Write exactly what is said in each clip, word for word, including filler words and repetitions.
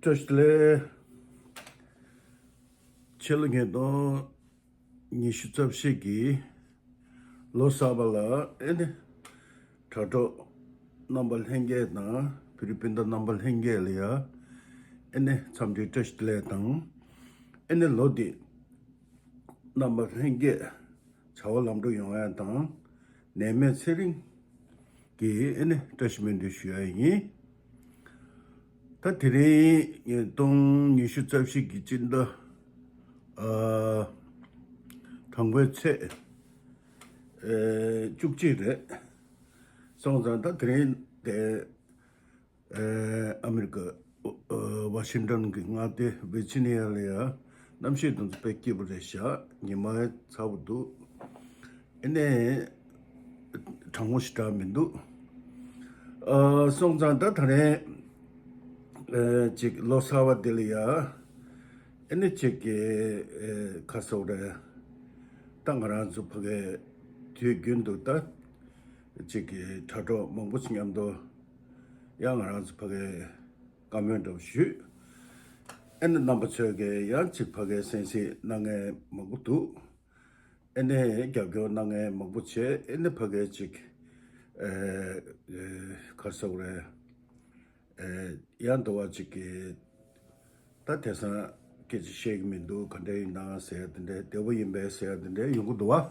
བཀྲ་ཤིས་བདེ་ལེགས། ཕྱི་ལོ་ཉིས་སྟོང་ཉི་ཤུ་རྩ་བཞི་གི་ལོ་གསར་པ་ལ་ཨེ་ནི་དྲ་གྲོགས་རྣམ་པ་ལྷན་རྒྱས་དང་བོད་རིགས་སྤུན་ཟླ་རྣམ་པ་ལྷན་རྒྱས་ལ་ཡ་ཨེ་ནི་འཚམས་འདྲི་བཀྲ་ཤིས་བདེ་ལེགས་དང་། ཨེ་ནི་ལོ་འདི་རྣམ་པ་ལྷན་རྒྱས་བྱ་བ་ལམ་འགྲོ་ཡོང་ཡ་དང་། ནད་མེད་ཚེ་རིང་གི་ཨེ་ནི་བཀྲ་ཤིས་སྨོན་འདུན་ཞུ་ཡ་ཡིན། ད་དེ་རིང་ཉིས་སྟོང་ཉི་ཤུ་རྩ་བཞི་གི་སྤྱི་ཟླ་ཨ་དང་པོའི་ཚེས་ཨེ་བཅུ་གཅིག་རེད། སོང་ཙང་ད་དེ་རིང་དེ་ཨ་ཨ་མི་རི་ཀ་ཨ་ཝ་ཤིང་ཏོན་གྱི་མངའ་སྡེ་ཝི་ཇི་ནི་ཡ་ལ་ཡ་གནམ་གཤིས་དེ་ཚོ་དཔེ་སྐྱིད་པོ་རེད་ཤག་ཉི་མ་ཚ་པོ་འདུག་ཨེ་ནས་གྲང་མོ་ཞེ་དྲག་མི་འདུག་ཨ་སོང་ཙང་ད་ད་རེས་ཨ་ཅིག་ལོ་གསར་པ་འདི་ལ་ཡ་ཨེ་ནས་ཅིག་གི་ཨ་ཁ་སོག་རེད། ད་ང་རང་ཚོ་ཕ་གའི་དུས་རྒྱུན་དུ་ད་ཅིག་གི་དྲ་གྲོགས་མང་པོ་ཞིག་མཉམ་དུ་ཡང་ང་རང་ཚོ་ཕ་གའི་བཀའ་མོལ་འདྲ་བོ་ཞུས། ཨེ་ནི་རྣམ་པ་ཚོས་ཀྱི་ཡང་ཅིག་ཕ་གའི་གསན་གཟིགས་གནང་མཁན་མང་པོ་འདུག་ཨེ་ནི་རྒྱབ་སྐྱོར་གནང་མཁན་མང་པོ་བྱས། ཨེ་ནི་ཕ་གའི་ཅིག་ཨེ་ཨེ་ག་རེ་ཟེར་དགོས་རེད། ཨེ་ཡང་འདུག་བ་ཅིག་གི་ད་དེང་སང་སྐད་ཆ་བཤད་ཀྱི་མི་འདུག་ག་འདྲ་ཡིན་ན་ཟེར་ཡ་དེ་འདྲ། བདེ་པོ་ཡིན་པས་ཟེར་ཡ་དེ་འདྲ་ཡོང་གི་འདུག་བ།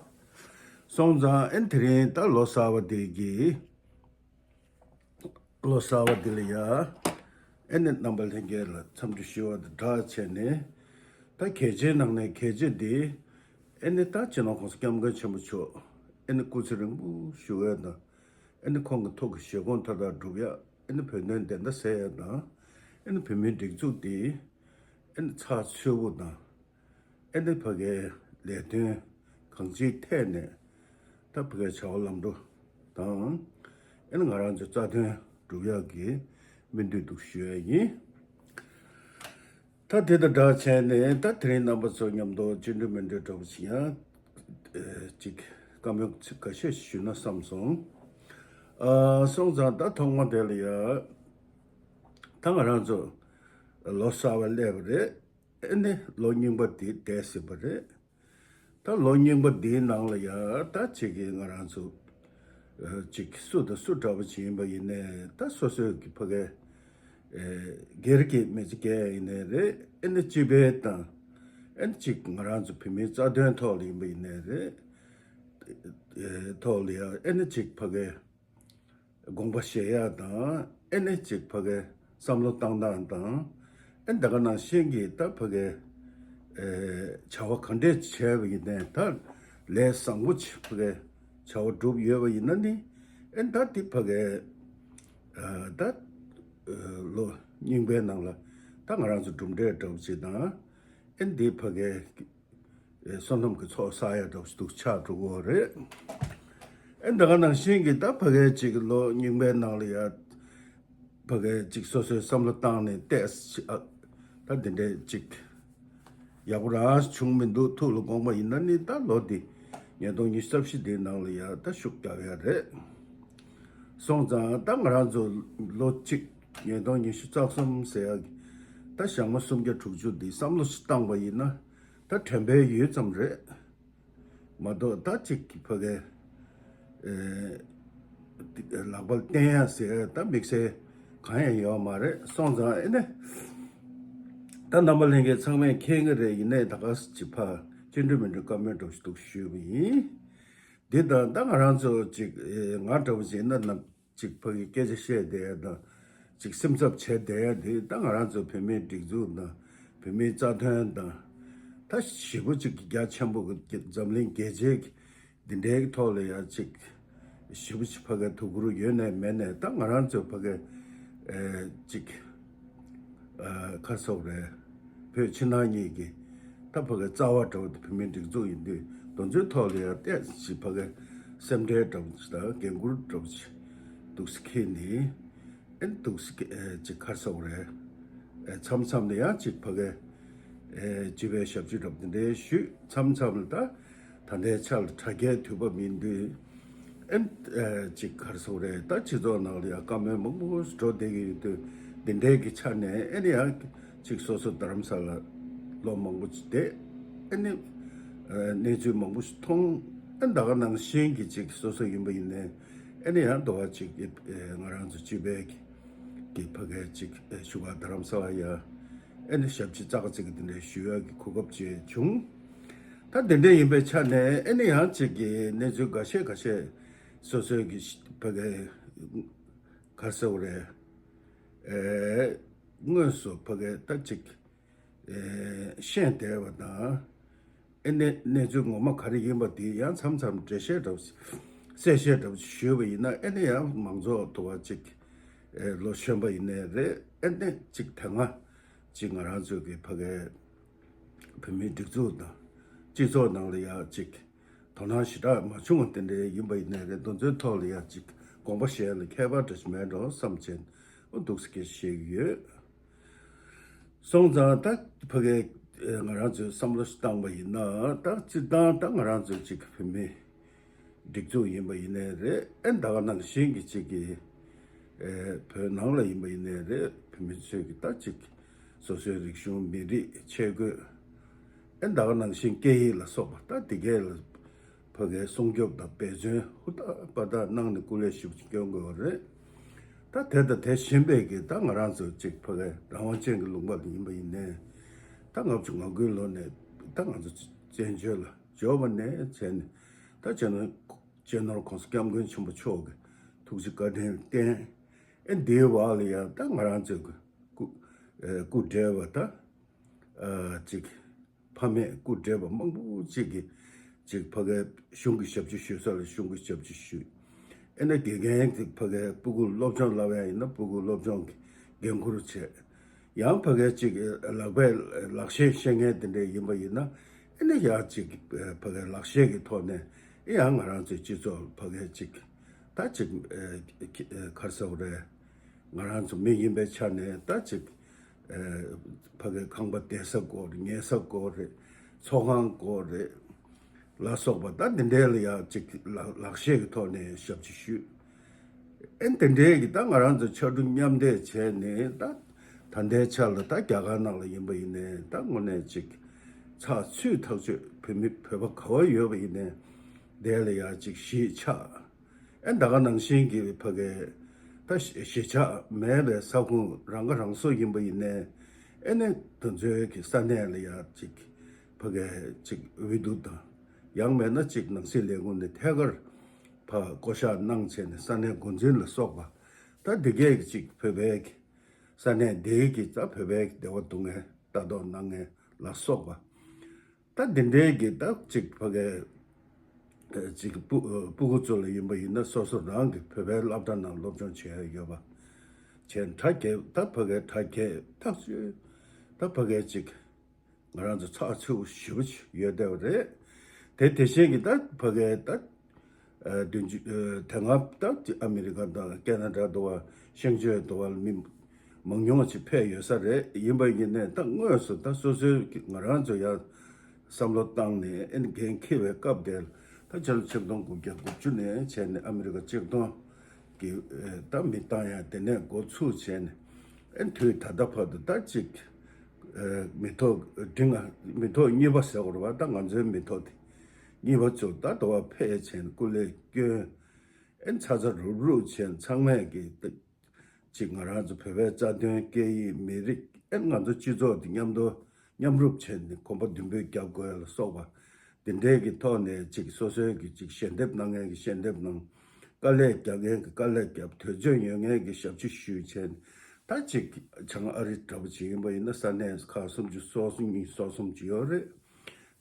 སོང་ཙང་ཨེ་ནི་དེ་རིང་ད་ལོ་གསར་པ་དེ་གི་ལོ་གསར་པ་འདི་ལ་ཡ་ཨེ་ནི་རྣམ་པ་ལྷན་རྒྱས་ལ་འཚམས་འདྲི་ཞུ་བ་དང་སྦྲགས་བྱས་ནས། ད་གལ་ཆེའི་ནང་ནས་གལ་ཆེ་འདི་ཨེ་ནི་ད་སྤྱི་ནོར་༸གོང་ས་༸སྐྱབས་མགོན་ཆེན་པོ་མཆོག་ཨེ་ནི་སྐུ་ཚེ་རིང་པོ་བཞུགས་ཡ་དང་། ཨེ་ནི་ཁོང་གི་ཐུགས་ཀྱི་བཞེད་དགོངས་མཐའ་དག་འགྲུབ་ཡ། ཨེ་ནི་བོད་དོན་བདེན་མཐའ་གསལ་ཡ་དང་། ཨེ་ནི་བོད་མིའི་སྒྲིག་འཛུགས་འདི་ཨེ་ནི་ཚགས་ཚུད་པོ་དང་། ཨེ་ནི་ཕ་གའི་ལས་དོན་གང་ཅིའི་ཐད་ནས་ད་ཕ་གའི་བྱ་བ་ལམ་འགྲོ་དང་། ཨེ་ནི་ང་རང་ཚོའི་རྩ་དོན་སྒྲུབ་ཡག་གི་སྨོན་འདུན་འདུག་ཞུ་ཡ་ཡིན། ད་དེ་དང་སྦྲགས་བྱས་ནས་ད་དེ་རིང་རྣམ་པ་ཚོ་མཉམ་དུ་བཅིངས་འགྲོལ་མི་འགྲོལ་འདྲ་བོ་ཞིག་ཡང་ཅིག་བཀའ་མོལ་ཁ་ཤས་ཤིག་ཞུས་ན་བསམ་སོང་། ཨ་སོང་ཙང་ད་ཐོག་མ་དེ་ལ་ཡ་ད་ང་རང་ཚོ་ལོ་གསར་པ་སླེབས་པ་རེད། ཨེ་ནི་ལོ་རྙིང་པ་དེ་འདས་ཟིན་པ་རེད། ད་ལོ་རྙིང་པ་འདིའི་ནང་ལ་ཡ་ད་ཅིག་གི་ང་རང་ཚོ་ཨ་ཅིག་སུ་དང་སུ་འདྲ་པོ་ཅིག་ཡིན་པ་ཡིན་ནའི་ད་སོ་སོའི་གི་ཕ་གའི་ཨེ་སྒེར་གྱི་མི་ཚེ་སྐྱེལ་ཡ་ཡིན་ནའི་རེད། ཨེ་ནི་སྤྱི་པའི་དང་ཨེ་ནི་ཅིག་ང་རང་ཚོ་བོད་མིའི་རྩ་དོན་ཐོག་ལ་ཡིན་པ་ཡིན་ནའི་རེད། ཨེ་ཐོག་ལ་ཡ་ཨེ་ནི་ཅིག་ཕ་གའི་དགོངས་པ་བཞེས་ཡ་དང་། ཨེ་ནི་ཅིག་ཕ་གའི་བསམ་བློ་བཏང་སྟངས་དང་། ཨེ་ད་ག་ནང་བཞིན་གྱི་ད་ཕ་གའི་ཨེ་བྱ་བ་ག་འདྲས་བྱས་པ་ཡིན་ནའི་ད་ལས་བཟང་པོ་ཅིག་ཕ་གའི་བྱ་བ་བསྒྲུབས་ཡོད་པ་ཡིན་ན་ནི། ཨེ་ད་འདི་ཕ་གའི་ཨ་ད་ཨ་ལོ་རྙིང་པའི་ནང་ལ་ད་ང་རང་ཚོ་གྲུབ་འབྲས་འདྲ་བོ་ཅིག་དང་། ཨེ་འདི་ཕ་གའི་ཨེ་བསོད་ནམས་ཀྱི་ཚོགས་བསགས་ཡ་འདྲ་བོ་ཞིག་འདུག་ཆགས་འགྲོ་གི་ཡོད་རེད། ཨེ་ད་ག་ནང་བཞིན་གྱི་ད་ཕ་གའི་ཅིག་ལོ་རྙིང་པའི་ནང་ལ་ཡ་ཕ་གའི་ཅིག་སོ་སོའི་བསམ་བློ་བཏང་ནས་བལྟས་ཨ་ད་འདི་འདྲའི་ཅིག་ཡག་པོ་རང་བྱུང་མི་འདུག་ཐུགས་ལ་དགོངས་པ་ཡིན་ན་ནི་ད་ལོ་འདི་ཉིས་སྟོང་ཉི་ཤུ་རྩ་བཞི་འདིའི་ནང་ལ་ཡ་ད་ཤུགས་རྒྱག་ཡ་རེད། སོང་ཙང་ད་ང་རང་ཚོ་ལོ་གཅིག་ཉིས་སྟོང་ཉི་ཤུ་རྩ་གསུམ་ཟེར་ཡ་གི་ད་ཞག་མ་སུམ་བརྒྱ་དྲུག་ཅུ་འདི་བསམ་བློ་ཞིག་བཏང་པ་ཡིན་ན། ད་དྲན་པའི་ཡུལ་ཙམ་རེད་མ་གཏོགས། ད་ཅིག་གི་ཕ་གའི་ཨེ་ལག་པ་ལ་བརྟེན་ཡ་ཟེར་ད་དམིགས་བསལ་གང་ཡང་ཡོད་མ་རེད། སོང་ཙང་ཨེ་ནས་ད་རྣམ་པ་ལྷན་རྒྱས་ཚང་མས་མཁྱེན་གྱི་རེད། ཡིན་ནའི་ད་ག་ཅིག་ཕ་བཅིངས་འགྲོལ་མི་འགྲོལ་བཀའ་མོལ་འདྲ་བོ་ཞིག་འདུག་ཞུས་པ་ཡིན། འདི་དང་ད་ང་རང་ཚོ་ཅིག་ཨེ་ང་འདྲ་བོ་ཞིག་ཡིན་ན་ནམ་ཅིག་ཕ་གི་སྐད་ཆ་བཤད་བསྡད་ཡ་དང་། ཅིག་སེམས་འཚབ་བྱས་བསྡད་ཡ་དེ་ད་ང་རང་ཚོ་བོད་མིའི་སྒྲིག་འཛུགས་དང་བོད་མིའི་རྩ་དོན་དང་། ད་ཞེ་པོ་ཅིག་གི་རྒྱ་ཆེན་པོ་གི་འཛམ་གླིང་རྒྱལ་སྤྱིའི་གི་འདི་འདྲའི་གི་ཐོག་ལ་ཡ་ཅིག་ཞེ་པོ་ཅིག་ཕ་གི་དོ་ཁུར་ཡོད་ནའི་མེད་ནའི་ད་ང་རང་ཚོ་ཕ་གི་ཨེ་ཅིག་ཨ་ག་རེ་ཟེར་དགོས་རེད། བོད་ཕྱི་ནང་གཉིས་ཀྱི་ད་ཕ་གི་རྩ་བ་འདྲ་བོ་དེ་བོད་མིའི་སྒྲིག་འཛུགས་ཡིན་དུས་དེ་ཚོའི་ཐོག་ལ་ཡང་ཏོག་ཙམ་ཕ་གི་སེམས་ཁྲལ་འདྲ་བོ་ཅིག་དང་འགན་ཁུར་འདྲ་བོ་ཅིག་འདུག་སེ་འཁྱེར་ནས། ཨེ་འདུག་སེ་ཨེ་ཅིག་ག་རེ་ཟེར་དགོས་རེད། ཨེ་མཚམས་མཚམས་ལ་ཡང་ཅིག་ཕ་གི་ཨེ་སྤྱི་པའི་ཞབས་ཕྱི་འདྲ་བོ་དེ་འདྲའི་ཞུས། མཚམས་མཚམས་ལ་ད་ད་ལྟའི་ཆར་ལ་དྲ་རྒྱའི་དུས་བབ་ཡིན་དུས། ཨེ་ཨེ་ཅིག་ག་རེ་ཟེར་དགོས་རེད། ད་སྤྱི་ཚོགས་ནང་ལ་ཡང་བཀའ་མོལ་མང་པོ་འགྲོ་བསྡད་ཀྱི་ཡོད་དུས། འདི་འདྲའི་གི་ཆ་ནས་ཨེ་ནི་ཡང་ཅིག་སོ་སོ་རྡ་རམ་ས་ལ་ལོ་མང་པོ་ཅིག་བསྡད། ཨེ་ནི་ཨ་གནས་ཚུལ་མང་པོ་ཞིག་མཐོང་། ཨེ་ད་ག་ནང་བཞིན་གྱི་ཅིག་སོ་སོ་ཡིན་པ་ཡིན་ནའི་ཨེ་ནི་ཡང་དོ་བ་ཅིག་གི་ཨེ་ང་རང་ཚོ་སྤྱི་པའི་གི་གི་ཕ་གའི་ཅིག་ཨེ་བཞུགས་སྒར་རྡ་རམ་ས་ལ་ཡ་ཨེ་ནི་ཞབས་ཕྱི་ཙག་ཙིག་གི་འདི་འདྲའི་ཞུ་ཡ་གི་གོ་སྐབས་ཅིག་བྱུང་། ད་འདི་འདྲ་ཡིན་པའི་ཆ་ནས་ཨེ་ནི་ཡང་ཅིག་གི་གནས་ཚུལ་འགའ་ཤས་འགའ་ཤས་སོ་སོའི་གི་ཕ་གའི་ག་རེ་ཟེར་དགོས་རེད། ཨེ་དངོས་སུ་ཕ་གའི་ད་ཅིག་ཨེ་ཤེས་བསྡད་པ་དང་། ཨེ་གནས་གནས་ཚུལ་ངོ་མ་ག་རེ་ཡིན་པ་དེ་ཡང་མཚམས་མཚམས་འགྲེལ་བཤད་འདྲ་བོ་གསལ་བཤད་འདྲ་བོ་ཞུས་པ་ཡིན་ན། ཨེ་ནི་ཡང་མང་ཚོགས་དུ་བ་ཅིག་ཨེ་ལོ་གཞོན་པ་ཡིན་ནའི་རེད། ཨེ་ནི་ཅིག་དེ་སྔ་ཅིག་ང་རང་ཚོའི་གི་ཕ་གའི་བོད་མིའི་སྒྲིག་འཛུགས་དང་སྤྱི་ཚོགས་ནང་ལ་ཡང་ཅིག་དོ་སྣང་ཞེ་དྲག་མ་བྱུང་བ་དེ་འདྲའི་ཡིན་པ་ཡིན་ནའི་རེད། དེ་ཚོའི་ཐོག་ལ་ཡང་ཅིག་དགོངས་པ་བཞེས་ལ་ཁྱད་པར་འདྲ་ཞིག་མེད་འགྲོ་བསམ་བྱས་འོ་འདུག་སེ་སྐད་ཆ་བཤད་ཀྱི་ཡོད། སོང་ཙང་ད་ཕ་གའི་ང་རང་ཚོས་བསམ་བློ་ཞིག་བཏང་པ་ཡིན་ན། ད་སྤྱིར་བཏང་ད་ང་རང་ཚོའི་ཅིག་བོད་མི་སྒྲིག་འཛུགས་ཡིན་པ་ཡིན་ནའི་རེད། ཨེ་ད་ག་ནང་བཞིན་གྱི་ཅིག་གི་ཨེ་བོད་ནང་ལ་ཡིན་པ་ཡིན་ནའི་རེད། བོད་མི་ཚོས་ཀྱི་ད་ཅིག་སོ་སོའི་རིག་གཞུང་། མི་རིགས། ཆས་གོས། ཨེ་ད་ག་ནང་བཞིན་སྐད་ཡིག་ལ་སོགས་པ་ད་འདི་གས་ལ་ཕ་གའི་སྲུང་སྐྱོབ་དང་འབད་བརྩོན་ཧུར་ཐག་པ་ཐག་གནང་ནས་སྐུ་ལས་ཞེ་པོ་ཅིག་བསྐྱོན་དགོས་པ་རེད། ད་དེ་དང་དེ་བཞིན་པའི་གི་ད་ང་རང་ཚོ་ཅིག་ཕ་གའི་རང་དབང་ཅན་གྱི་ལུང་པ་ལ་ཡིན་པ་ཡིན་ནའི། ད་ལྔ་བཅུ་ང་དགུའི་ལོ་ནས་ད་ང་ཚོ་བཙན་བྱོལ་ལ་འབྱོར་བ་ནས་བྱས་ནས། ད་སྤྱི་ནོར་སྤྱི་ནོར་༸གོང་ས་༸སྐྱབས་མགོན་ཆེན་པོ་མཆོག་གི་ཐུགས་རྗེ་བཀའ་དྲིན་བརྟེན། ཨེ་འདིའི་འོག་ལ་ཡང་ད་ང་རང་ཚོའི་གི་སྐུ་ཨེ་སྐུ་བགྲེས་པ་ད་ཨ་ཅིག་ཕ་མེས་སྐུ་བགྲེས་པ་མང་པོ་ཅིག་གིས་ཅིག་ཕ་གའི་གཞུང་གི་ཞབས་ཕྱི་ཞུ་ས་ལ་གཞུང་གི་ཞབས་ཕྱི་ཞུས། ཨེ་ན་དགེ་རྒན་གྱི་ཕ་གའི་སྤུ་གུ་སློབ་སྦྱོང་བསླབ་ཡ་ཡིན་ན་སྤུ་གུ་སློབ་སྦྱོང་གི་འགན་འཁུར་བྱས། ཡང་ཕ་གའི་ཅིག་ལག་པས་ལག་ཤེས་ཤེས་མཁན་དེ་འདྲས་ཡིན་པ་ཡིན་ན། ཨེ་ན་ཡང་ཅིག་ཕ་གའི་ལག་ཤེས་ཀྱི་ཐོག་ནས་ཨེ་ཡང་ང་རང་ཚོའི་སྤྱི་ཚོགས་ཕ་གའི་ཅིག་ད་ཅིག་ཨེ་ཁ་ག་རེ་ཟེར་དགོས་རེད། ང་རང་ཚོ་མི་ཡིན་པའི་ཆ་ནས་ད་ཅིག་ཨེ་ཕ་གའི་ཁང་པ་བསྡད་ས་སྐོར་རེད། ཉལ་ས་སྐོར་རེད། ཚོགས་ཁང་སྐོར་རེད་ལ་སོགས་པ་ད་འདི་འདྲའི་ལ་ཡང་ཅིག་ལག་ལག་ཤེས་ཀྱི་ཐོག་ནས་ཞབས་ཕྱི་ཞུས། ཨེ་འདི་འདྲའི་གི་ད་ང་རང་ཚོ་ཕྱར་གྲུ་མཉམ་འདེགས་བྱས་ནས། ད་ད་ལྟའི་ཆ་ལ་ད་རྒྱ་གར་ནང་ལ་ཡིན་པ་ཡིན་ནའི་ད་དངོས་གནས་ཅིག་ཚགས་ཚུད་ཐག་ཆོད་བོད་མི་བོད་པ་ག་བ་ཡོད་པ་ཡིན་ནའི་དེ་ལ་ཡང་ཅིག་གཞིས་ཆགས། ཨེ་ད་ག་ནང་བཞིན་གྱི་ཕ་གའི་ད་གཞིས་ཆགས་མེད་པའི་ས་ཁོངས་རང་ཁ་རང་གསོ་ཡིན་པ་ཡིན་ནའི། ཨེ་ནས་དེ་ཚོའི་གི་ས་གནས་ལ་ཡང་ཅིག་ཕ་གའི་ཅིག་འོས་བསྡུ་དང་། ཡང་མེད་ན་ཅིག་ནང་སྲིད་ལས་ཁུངས་ནས་ཐད་ཀར་ཕར་བསྐོ་བཞག་གནང་བྱས་ནས་ས་གནས་འགོ་འཛིན་ལ་སོགས་པ། ད་འདི་གས་ཀྱི་ཅིག་བོད་པའི་གི་ས་གནས་འདིའི་གི་ད་བོད་པའི་གི་བདེ་བ་སྡུག་བསྔལ་ལྟ་རྟོག་གནང་མཁན་ལ་སོགས་པ། ད་འདི་འདྲའི་གི་ད་ཅིག་ཕ་གའི་ཅིག་སྤུ་སྤུ་གུ་ཚོ་ལ་ཡིན་པ་ཡིན་ན་སོ་སོ་རང་གི་བོད་པའི་སློབ་གྲྭ་ནང་སློབ་སྦྱོང་བྱེད་ཡ་ཡོད་པ་བྱས། གྲ་རྒྱས་ད་ཕ་གའི་གྲ་རྒྱས་ཐག་ཆོད། ད་ཕ་གའི་ཅིག་ང་རང་ཚོ་ཚགས་ཚུད་པོ་ཞེ་པོ་ཅིག་ཡོད་བསྡད་པ་རེད། དེ་དེ་བཞིན་གྱི་ད་ཕ་གའི་ད་ཨ་བདུན་ཅུ་ཨ་དེ་སྔ་ད་ཨ་མི་རི་ཀ་དང་ཁེ་ན་ཌ་འདྲ་བ། ཤིང་ཆོས་འདྲ་བ་ལ་མི་མང་ཉུང་ཅིག་ཕེབས་ཡོད་ས་རེད། ཡིན་པ་ཡིན་ནའི་ད་དངོས་སུ་ད་སོ་སོའི་གི་ང་རང་ཚོ་ཡང་བསམ་བློ་བཏང་ནས་ཨེ་འགན་འཁྱེར་བའི་སྐབས་དེར། ད་ཕྱི་ལོ་ཆིག་སྟོང་དགུ་བརྒྱ་དགུ་བཅུ་ནས་བྱས་ནས་ཨ་མི་རི་ཀ་གཅིག་སྟོང་གི་ཨེ་ད་མི་བཏང་ཡ་དེ་ནས་འགོ་ཚུགས་བྱས་ནས། ཨེ་དུས་ད་ལྟ་བར་དུ་ད་ཅིག་ཨེ་མི་ཐོག་འབྲིང་ང་མི་ཐོག་གཉིས་པ་ཟེར་དགོས་རེད་པ། ད་ང་ཚོའི་མི་ཐོག་དེ་གཉིས་པ་ཚོ་ད་དོ་བ་ཕེབས་བྱས་ནས་སྐུ་ལས་བསྐྱོན། ཨེ་ཚ་ཚ་རུབ་རུབ་བྱས་ནས་ཚང་མས་ཀྱི་ད་ཅིག་ང་རང་ཚོ་བོད་པའི་རྩ་དོན། སྐད་ཡིག། མི་རིགས། ཨེ་ང་ཚོ་སྤྱི་ཚོགས་དེ་མཉམ་དུ་མཉམ་རུབ་བྱས་ནས་གོམ་པ་མདུན་སྤོས་རྒྱབ་དགོས་ལ་སོགས་པ། དེ་འདྲའི་གི་ཐོག་ནས་ཅིག་སོ་སོའི་གི་ཅིག་ཞལ་འདེབས་གནང་མཁན་གི་ཞལ་འདེབས་གནང་། དཀའ་ལས་རྒྱག་མཁན་གི་དཀའ་ལས་རྒྱབ། དུས་ཚོད་ཡོད་མཁན་གི་ཞབས་ཕྱི་ཞུས་བྱས་ནས། ད་ཅིག་བྱང་ཨ་རི་འདྲ་པོ་ཅིག་ཡིན་པ་ཡིན་ན་ས་གནས་ཁག་སུམ་ཅུ་སོ་གཉིས་སོ་གསུམ་ཅིག་ཡོད་རེད།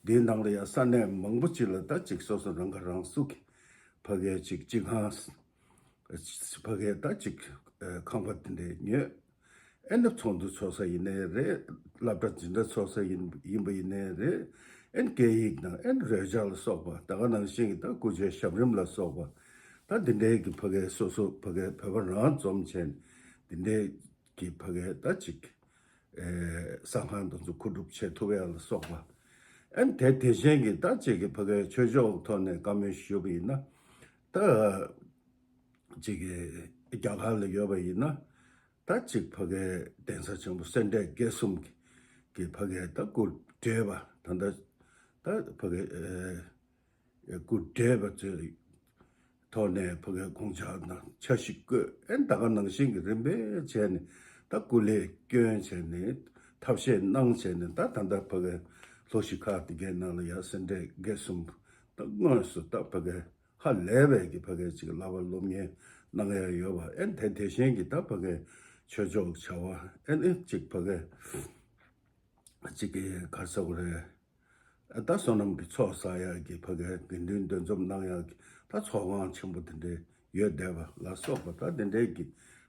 དེའི་ནང་ལ་ཡང་ས་གནས་མང་པོ་ཅིག་ལ་ད་ཅིག་སོ་སོ་རང་ཁ་རང་གསོ་གི་ཕ་གའི་ཅིག་སྤྱི་ཁང་། ཕ་གའི་ད་ཅིག་ཨ་ཁང་པ་དེ་འདྲའི་ཉོས། ཨེ་ནི་ཚོགས་འདུ་ཚོགས་ས་ཡིན་ནའི་རེད། སློབ་གྲྭ་འཛིན་གྲྭ་ཚོགས་ས་ཡིན་ཡིན་པ་ཡིན་ནའི་རེད། ཨེ་ནི་སྐད་ཡིག་དང་ཨེ་ནི་རོལ་ཆ་ལ་སོགས་པ། ད་ག་ནང་བཞིན་གྱི་ད་སྐུ་ཆོས་ཞབས་རིམ་ལ་སོགས་པ། ད་འདི་འདྲའི་གི་ཕ་གའི་སོ་སོ་ཕ་གའི་བོད་པ་རང་འཛོམས་བྱས་འདི་འདྲའི་གི་ཕ་གའི་ད་ཅིག་ཨེ་གསང་ཁང་དེ་ཚོ་མཁོ་སྒྲུབ་བྱེད་ཐུབ་ཡ་ལ་སོགས་པ། ཨེ་ནི་དེ་དེ་བཞིན་གྱི་ད་ཅིག་གི་ཕ་གའི་ཆོས་ཕྱོགས་ཐོག་ནས་བཀའ་མོལ་ཞུས་པ་ཡིན་ན། ད་ཅིག་གི་རྒྱ་གར་ལ་ཡོད་པ་ཡིན་ན། ད་ཅིག་ཕ་གའི་གདན་ས་ཆེན་པོ་སེ་འབྲས་དགེ་གསུམ་གྱི་གི་ཕ་གའི་ད་སྐུ་བགྲེས་པ་ད་ལྟ་ད་ཕ་གའི་ཨེ་སྐུ་བགྲེས་པ་ཚོའི་ཐོག་ནས་ཕ་གའི་དགོངས་འཆར་དང་འཆར་གཞི་བཀོད། ཨེ་ད་ག་ནང་བཞིན་གྱི་རིམ་པས་བྱས་ནས་ད་སྐུ་ལས་བསྐྱོན་བྱས་ནས་ཐབས་ཤེས་གནང་བྱས་ནས་ད་ད་ལྟ་ཕ་གའི་ལྷོ་གཞིས་ཁག་དེ་གའི་ནང་ལ་ཡང་སེ་འབྲས་དགེ་གསུམ་ད་དངོས་སུ་ད་ཕ་གའི་ཧ་ལས་པའི་གི་ཕ་གའི་ཅིག་བསླབ་པ་སློབ་གཉེར་གནང་ཡ་ཡོད་པ། ཨེ་དེ་དེ་བཞིན་གྱི་ད་ཕ་གའི་ཆོས་ཕྱོགས་བྱ་བ་ཨེ་ནི་ཅིག་ཕ་གའི་ཅིག་གི་ག་རེ་ཟེར་དགོས་རེད། ཨ་ད་བསོད་ནམས་ཀྱི་ཚོགས་བསགས་ཡག་གི་ཕ་གའི་དགེ་འདུན་འདུ་འཛོམས་གནང་ཡག་གི་ད་ཚོགས་ཁང་ཆེན་པོ་དེ་འདྲའི་ཡོད་བསྡད་པ་ལ་སོགས་པ་ད་དེ་འདྲའི་གི་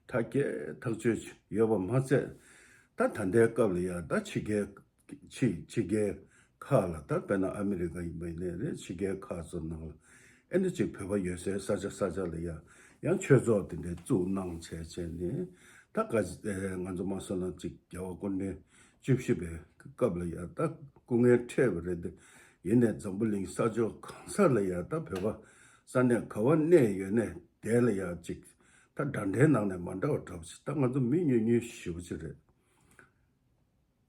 ཐག་བཅད་ཐག་གཅོད་ཡོད་པ་མ་ཚད། ད་ད་ལྟའི་སྐབས་ལ་ཡང་ད་ཕྱི་རྒྱལ་ཕྱི་ཕྱི་རྒྱལ་ཁག་ལ་ད་དཔེར་ན་ཨ་མི་རི་ཀ་ཡིན་པ་ཡིན་ནའི་རེད། ཕྱི་རྒྱལ་ཁག་ཚོ་ནང་ལ་ཨེ་འདྲ་ཅིག་བོད་པ་ཡོད་སའི་ས་ཆ་ས་ཆ་ལ་ཡང་ཡང་ཆོས་ཚོགས་དེ་འདྲའི་བཙུགས་གནང་བྱས་བྱས་ནས་ད་ག་ང་ཚོ་མ་སོང་ན་ཅིག་རྒྱལ་བ་སྐུ་ཕྲེང་བཅུ་བཞི་པའི་སྐབས་ལ་ཡང་ད་སྐུ་ངལ་འཕྲད་པ་རེད་དེ། ཡིན་ནའི་འཛམ་བུ་གླིང་ས་ཕྱོགས་གང་ས་ལ་ཡང་ད་བོད་པ་ས་གནས་ག་བ་གནས་ཡོད་ནའི་དེ་ལ་ཡང་ཅིག་ད་འདྲ་འདྲའི་ནང་ནས་མ་འདྲ་བ་འདྲ་བ་ཞིག་ད་ང་ཚོ་མི་ཉུང་ཉུང་ཞེ་པོ་ཅིག་རེད།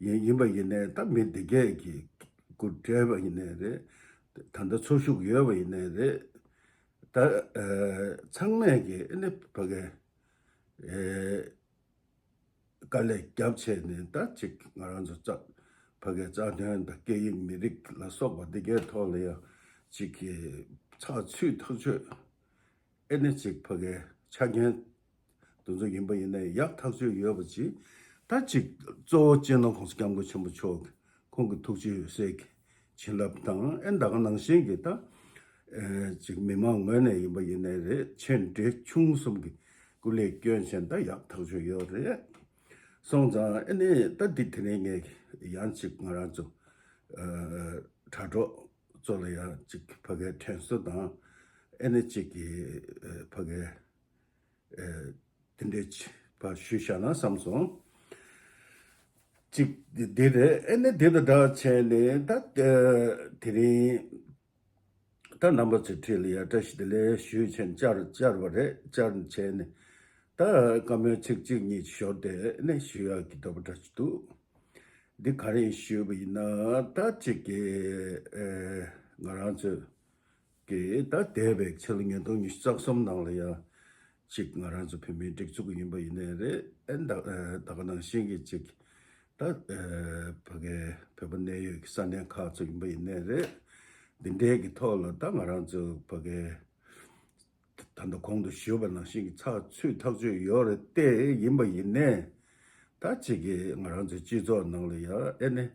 ཡིན་ཡིན་པ་ཡིན་ནའི་ད་མི་འདི་གས་ཀྱི་སྐུ་བགྲེས་པ་ཡིན་ནའི་རེད། ད་ལྟ་འཚོ་བཞུགས་ཡོད་པ་ཡིན་ནའི་རེད། ད་ཚང་མས་ཀྱི་ཨ་ནི་ཕ་གའི་དཀའ་ལས་བརྒྱབ་བྱས་ནས་ད་ཅིག་ང་རང་ཚོ་རྩ་ཕ་གའི་རྩ་དོན་དང་སྐད་ཡིག་མི་རིགས་ལ་སོགས་པ་འདི་གའི་ཐོག་ལ་ཡང་ཅིག་གི་ཚགས་ཚུད་ཐག་ཆོད་ཨེ་ནི་ཅིག་ཕ་གའི་ཆ་རྐྱེན་དེ་ཚོ་ཡིན་པ་ཡིན་ན་ཡག་ཐག་ཆོད་ཡོད་པ་ཅིག་ད་ཅིག་གཙོ་བོ་སྤྱི་ནོར་༸གོང་ས་༸སྐྱབས་མགོན་ཆེན་པོ་མཆོག་ཁོང་གི་ཐུགས་རྗེ་ཡོད་སའི་གི་བྱིན་རླབས་དང་ཨེ་ད་ག་ནང་བཞིན་གྱི་ད་ཅིག་མི་མང་ངོས་ནས་ཡིན་པ་ཡིན་ནའི་རེད། ཆེ་འབྲིང་ཆུང་གསུམ་གྱི་སྐུ་ལས་བསྐྱོན་བྱས་ད་ཡག་ཐག་ཆོད་ཡོད་རེད། སོང་ཙང་ཨེ་ནི་ད་འདི་དེ་རིང་ངས་ཡང་ཅིག་ང་རང་ཚོ་དྲ་གྲོགས་ཚོ་ལ་ཡང་ཅིག་ཕ་གའི་དྲན་གསོ་དང་ཨེ་ནི་ཅིག་གི་ཕ་གའི་དེ་འདྲའི་ཕར་ཞུས་བཞག་ན་བསམ་སོང་། གཅིག་འདི་རེད། ཨེ་ནི་འདི་དང་འདྲ་བྱས་ནས་ད་དེ་རིང་ད་རྣམ་པ་ཚོའི་འཁྲིས་ལ་ཡ་བཀྲ་ཤིས་བདེ་ལེགས་ཞུས་བྱས་ནས་བཅར་བཅར་བ་རེད། བཅར་བྱས་ནས་ད་བཀའ་མོལ་ཚིག་གཅིག་གཉིས་ཤོར་ཏེ་ཨེ་ནི་ཞུ་ཡག་གི་འདོད་པ་འདྲ་ཞིག་འདུག་འདི་ག་རེ་ཡིན་ཞུས་པ་ཡིན་ན་ད་གཅིག་གི་ང་རང་ཚོས་ཀྱི་ད་འདས་པའི་ཕྱི་ལོ་ཉིས་སྟོང་ཉི་ཤུ་རྩ་གསུམ་ནང་ལ་ཡང་ཅིག་ང་རང་ཚོ་བོད་མིའི་སྒྲིག་འཛུགས་ཡིན་པ་ཡིན་ནའི་རེད། ཨེ་ད་ད་ག་ནང་བཞིན་གྱི་ཅིག་ད་ཕ་གའི་བོད་པ་གནད་ཡོད་ཀྱི་ས་གནས་ཁག་ཚོ་ཡིན་པ་ཡིན་ནའི་རེད། འདི་འདྲའི་གི་ཐོག་ལ་ད་ང་རང་ཚོ་ཕ་གའི་ད་ལྟ་གོང་དུ་ཞུས་པ་ནང་བཞིན་གྱི་ཚགས་ཚུད་ཐག་ཆོད་ཡོད་རེད་དེ་ཡིན་པ་ཡིན་ནའི་ད་ཅིག་གི་ང་རང་ཚོའི་སྤྱི་ཚོགས་ནང་ལ་ཡང་ཨེ་ནི་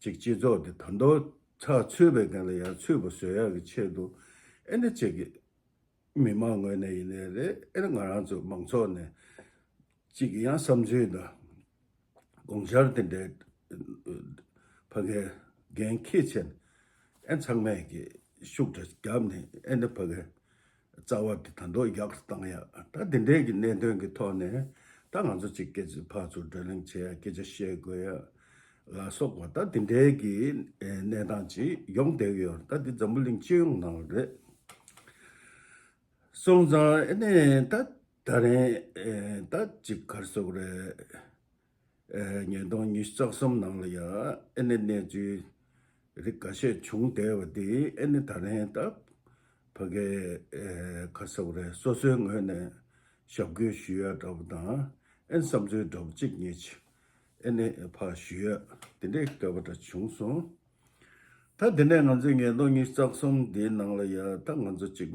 ཅིག་སྤྱི་ཚོགས་དེ་ད་དུང་ཚགས་ཚུད་པའི་སྒང་ལ་ཡང་ཚུད་པ་བཟོ་ཡག་གི་ཆེད་དུ་ཨེ་ནི་ཅིག་གི་མི་མང་ངོས་ནས་ཡིན་ནའི་རེད། ཨེ་ནི་ང་རང་ཚོ་མང་ཚོགས་ནས་ཅིག་ཡང་བསམ་ཚུལ་དང་དགོངས་འཆར་དེ་འདྲའི་ཕ་གའི་འགན་འཁྱེར་བྱས་ནས་ཨེ་ཚང་མས་ཀྱི་ཤུགས་དྲག་བརྒྱབ་ནས་ཨེ་ནི་ཕ་གའི་རྩ་བ་དེ་ད་དུང་ཡག་ཏུ་བཏང་ཡག་ད་དེ་འདྲའི་གི་གནད་དོན་གྱི་ཐོག་ནས་ད་ང་ཚོ་ཅིག་སྐད་ཆ་ཕར་ཚུར་བགྲོ་གླེང་བྱེད་ཡག་སྐད་ཆ་བཤད་དགོས་ཡག་ལ་སོགས་པ་ད་དེ་འདྲའི་གི་གནས་སྟངས་ཅིག་ཡོང་བསྡད་ཀྱི་ཡོད་རེད། ད་འདི་འཛམ་བུ་གླིང་སྤྱི་ཡོངས་ནང་རེད། སོང་ཙང་ཨེ་ནས་ད་ད་རེས་ཨེ་ད་ཅིག་ག་རེ་ཟེར་དགོས་རེད། ཨེ་ཉིས་སྟོང་ཉི་ཤུ་རྩ་གསུམ་ནང་ལ་ཡ་ཨེ་ནས་གནས་ཚུལ་རིགས་འགའ་ཤས་བྱུང་བསྡད་པ་དེ་ཨེ་ནས་ད་རེས་ད་ཕ་གའི་ཨེ་ག་རེ་ཟེར་དགོས་རེད། སོ་སོའི་ངོས་ནས་ཞབས་སྐྱོར་ཞུ་ཡ་འདྲ་པོ་དང་ཨེ་ནས་བསམ་ཚུལ་འདྲ་པོ་གཅིག་གཉིས་ཅིག་ཨེ་ནས་ཕར་ཞུ་ཡ་དེ་འདྲའི་འདོད་པ་འདྲ་བྱུང་སོང་། ད་དེ་ནས་ང་ཚོས་ཉིས་སྟོང་ཉི་ཤུ་རྩ་གསུམ་འདིའི་ནང་ལ་ཡ་ད་ང་ཚོ་གཅིག་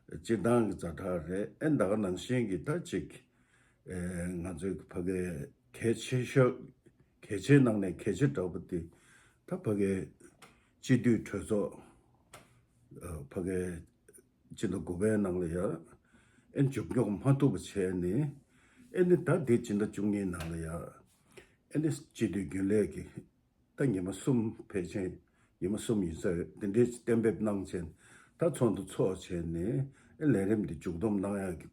སྤྱིར་བཏང་གི་ཛ་དྲག་རེད། ཨེ་ད་ག་ནང་བཞིན་གྱི་ད་གཅིག་ཨེ་ང་ཚོའི་ཕ་གའི་གལ་ཆེ་ཤོས་གལ་ཆེའི་ནང་ནས་གལ་ཆེ་དྲགས་པ་དེ་ད་ཕ་གའི་སྤྱི་འཐུས་གྲོས་ཚོགས་ཨ་ཕ་གའི་སྤྱི་ཟླ་དགུ་པའི་ནང་ལ་ཡ་ཨེ་མཇུག་སྐྱོང་མ་ཐུབ་པ་བྱས་ནས་ཨེ་ནི་ད་འདི་སྤྱི་ཟླ་བཅུ་གཉིས་ནང་ལ་ཡ་ཨེ་ནི་སྤྱི་འཐུས་རྒྱུན་ལས་ཀྱི་ད་ཉི་མ་གསུམ་ཕལ་ཆེར་ཉི་མ་གསུམ་ཡིན་ས་རེད། དེ་འདྲའི་གཏན་འབེབས་གནང་བྱས་ནས་ད་ཚོགས་འདུ་ཚོགས་བྱས་ནས་ལས་རིམ་འདི་མཇུག་བསྡོམས་གནང་ཡག་གི་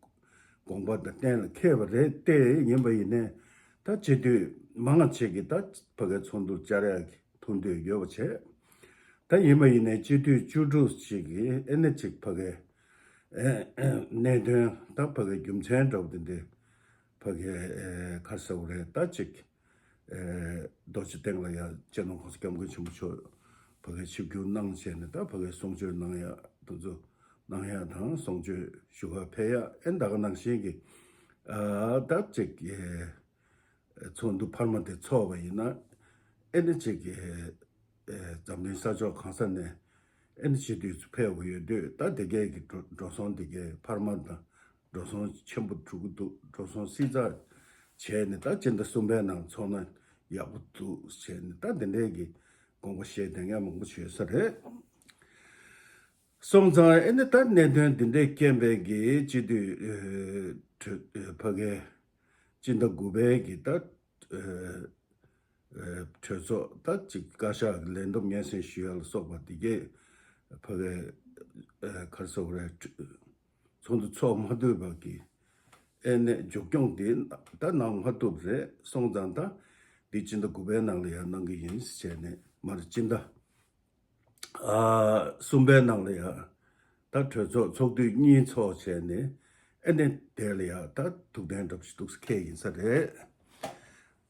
དགོངས་པ་དང་གཏན་ལ་འཁེལ་བ་རེད། དེ་ཡིན་པ་ཡིན་ནའི་ད་སྤྱི་འཐུས་མང་ཆེ་གིས་ད་ཕ་གའི་ཚོགས་འདུར་བཅར་ཡག་གི་ཐུགས་འདོད་ཡོད་པ་བྱས། ད་ཡིན་པ་ཡིན་ནའི་སྤྱི་འཐུས་བཅུ་དྲུག་ཅིག་གིས་ཨེ་ནི་ཅིག་ཕ་གའི་གནད་དོན་ད་ཕ་གའི་རྒྱུ་མཚན་འདྲ་པོ་དེ་འདྲའི་ ཕ་གི་ཨེ་ག་རེ་ཟེར་དགོས་རེད། ད་ཅིག་ཨེ་རྡོ་རྗེ་གདན་ལ་ཡ་སྤྱི་ནོར་༸གོང་ས་༸སྐྱབས་མགོན་ཆེན་པོ་མཆོག་ཕ་གི་ཆིབས་བསྒྱུར་གནང་བྱས་ནས། ད་ཕ་གི་གསུང་ཆོས་གནང་ཡ་དེ་ཚོ་གནང་ཡ་དང་། གསུང་ཆོས་ཞུ་ག་ཕེབས་ཡ། ཨེ་ད་ག་ནང་བཞིན་གྱི་ཨ་ད་ཅིག་ཨེ་ཚོགས་འདུ་འཕར་མ་དེ་ཚོགས་པ་ཡིན་ན། ཨེ་ནི་ཅིག་གི་ཨེ་འཛམ་གླིང་ས་ཕྱོགས་གང་ས་ནས་ཨེ་ནི་སྤྱི་འཐུས་ཚོ་ཕེབས་དགོས་ཡོད་དུས། ད་དེ་གས་ཀྱི་འགྲོ་འགྲོ་སོང་དེ་གས་འཕར་མ་དང་འགྲོ་སོང་ཆེན་པོ་འགྲོ་གི་འདུག། འགྲོ་སོང་བསྲི་ཚགས་བྱས་ནས། ད་སྤྱི་ཟླ་གསུམ་པའི་ནང་ཚོགས་ན་ཡག་པོ་འདུག་བྱས་ནས། ད་དེ་འདྲས་ཀྱི་དགོངས་པ་བཞེས་བསྡད་མཁན་མང་པོ་ཡོད་ས་རེད། སོང་ཙང་ཨེ་ནི་ད་གནད་དོན་འདི་འདྲའི་རྐྱེན་པས་ཀྱི་སྤྱི་འཐུས་ཨེ་གྲོས་ཨེ་ཕ་གའི་སྤྱི་ཟླ་དགུ་པའི་གི་ད་ཨེ་ཨེ་གྲོས་ཚོགས་ད་ཅིག་བཀའ་ཤག་གི་ལན་འདེབས་སྙན་སེང་ཞུ་ཡ་ལ་སོགས་པ་འདི་གས་ཕ་གའི་ཨེ་ག་རེ་ཟེར་དགོས་རེད། ཚོགས་འདུ་ཚོགས་མ་ཐུབ་པ་གི་ཨེ་ནི་མཇུག་སྐྱོང་འདི་ད་གནང་མ་ཐུབ་རེད། སོང་ཙང་ད་འདི་སྤྱི་ཟླ་དགུ་པའི་ནང་ལ་ཡང་གནང་གི་ཡིན་ཟེར་ནས། མར་སྤྱི་ཟླ་ཨ་གསུམ་པའི་ནང་ལ་ཡ་ད་གྲོས་ཚོགས་ཚོགས་དུས་གཉིས་ཚོགས་བྱས་ནས། ཨེ་ནི་དེ་ལ་ཡ་ད་ཐུགས་གཏན་འདྲ་པོ་ཞིག་འདུག་སེ་འཁེལ་ཡིན་ས་རེད།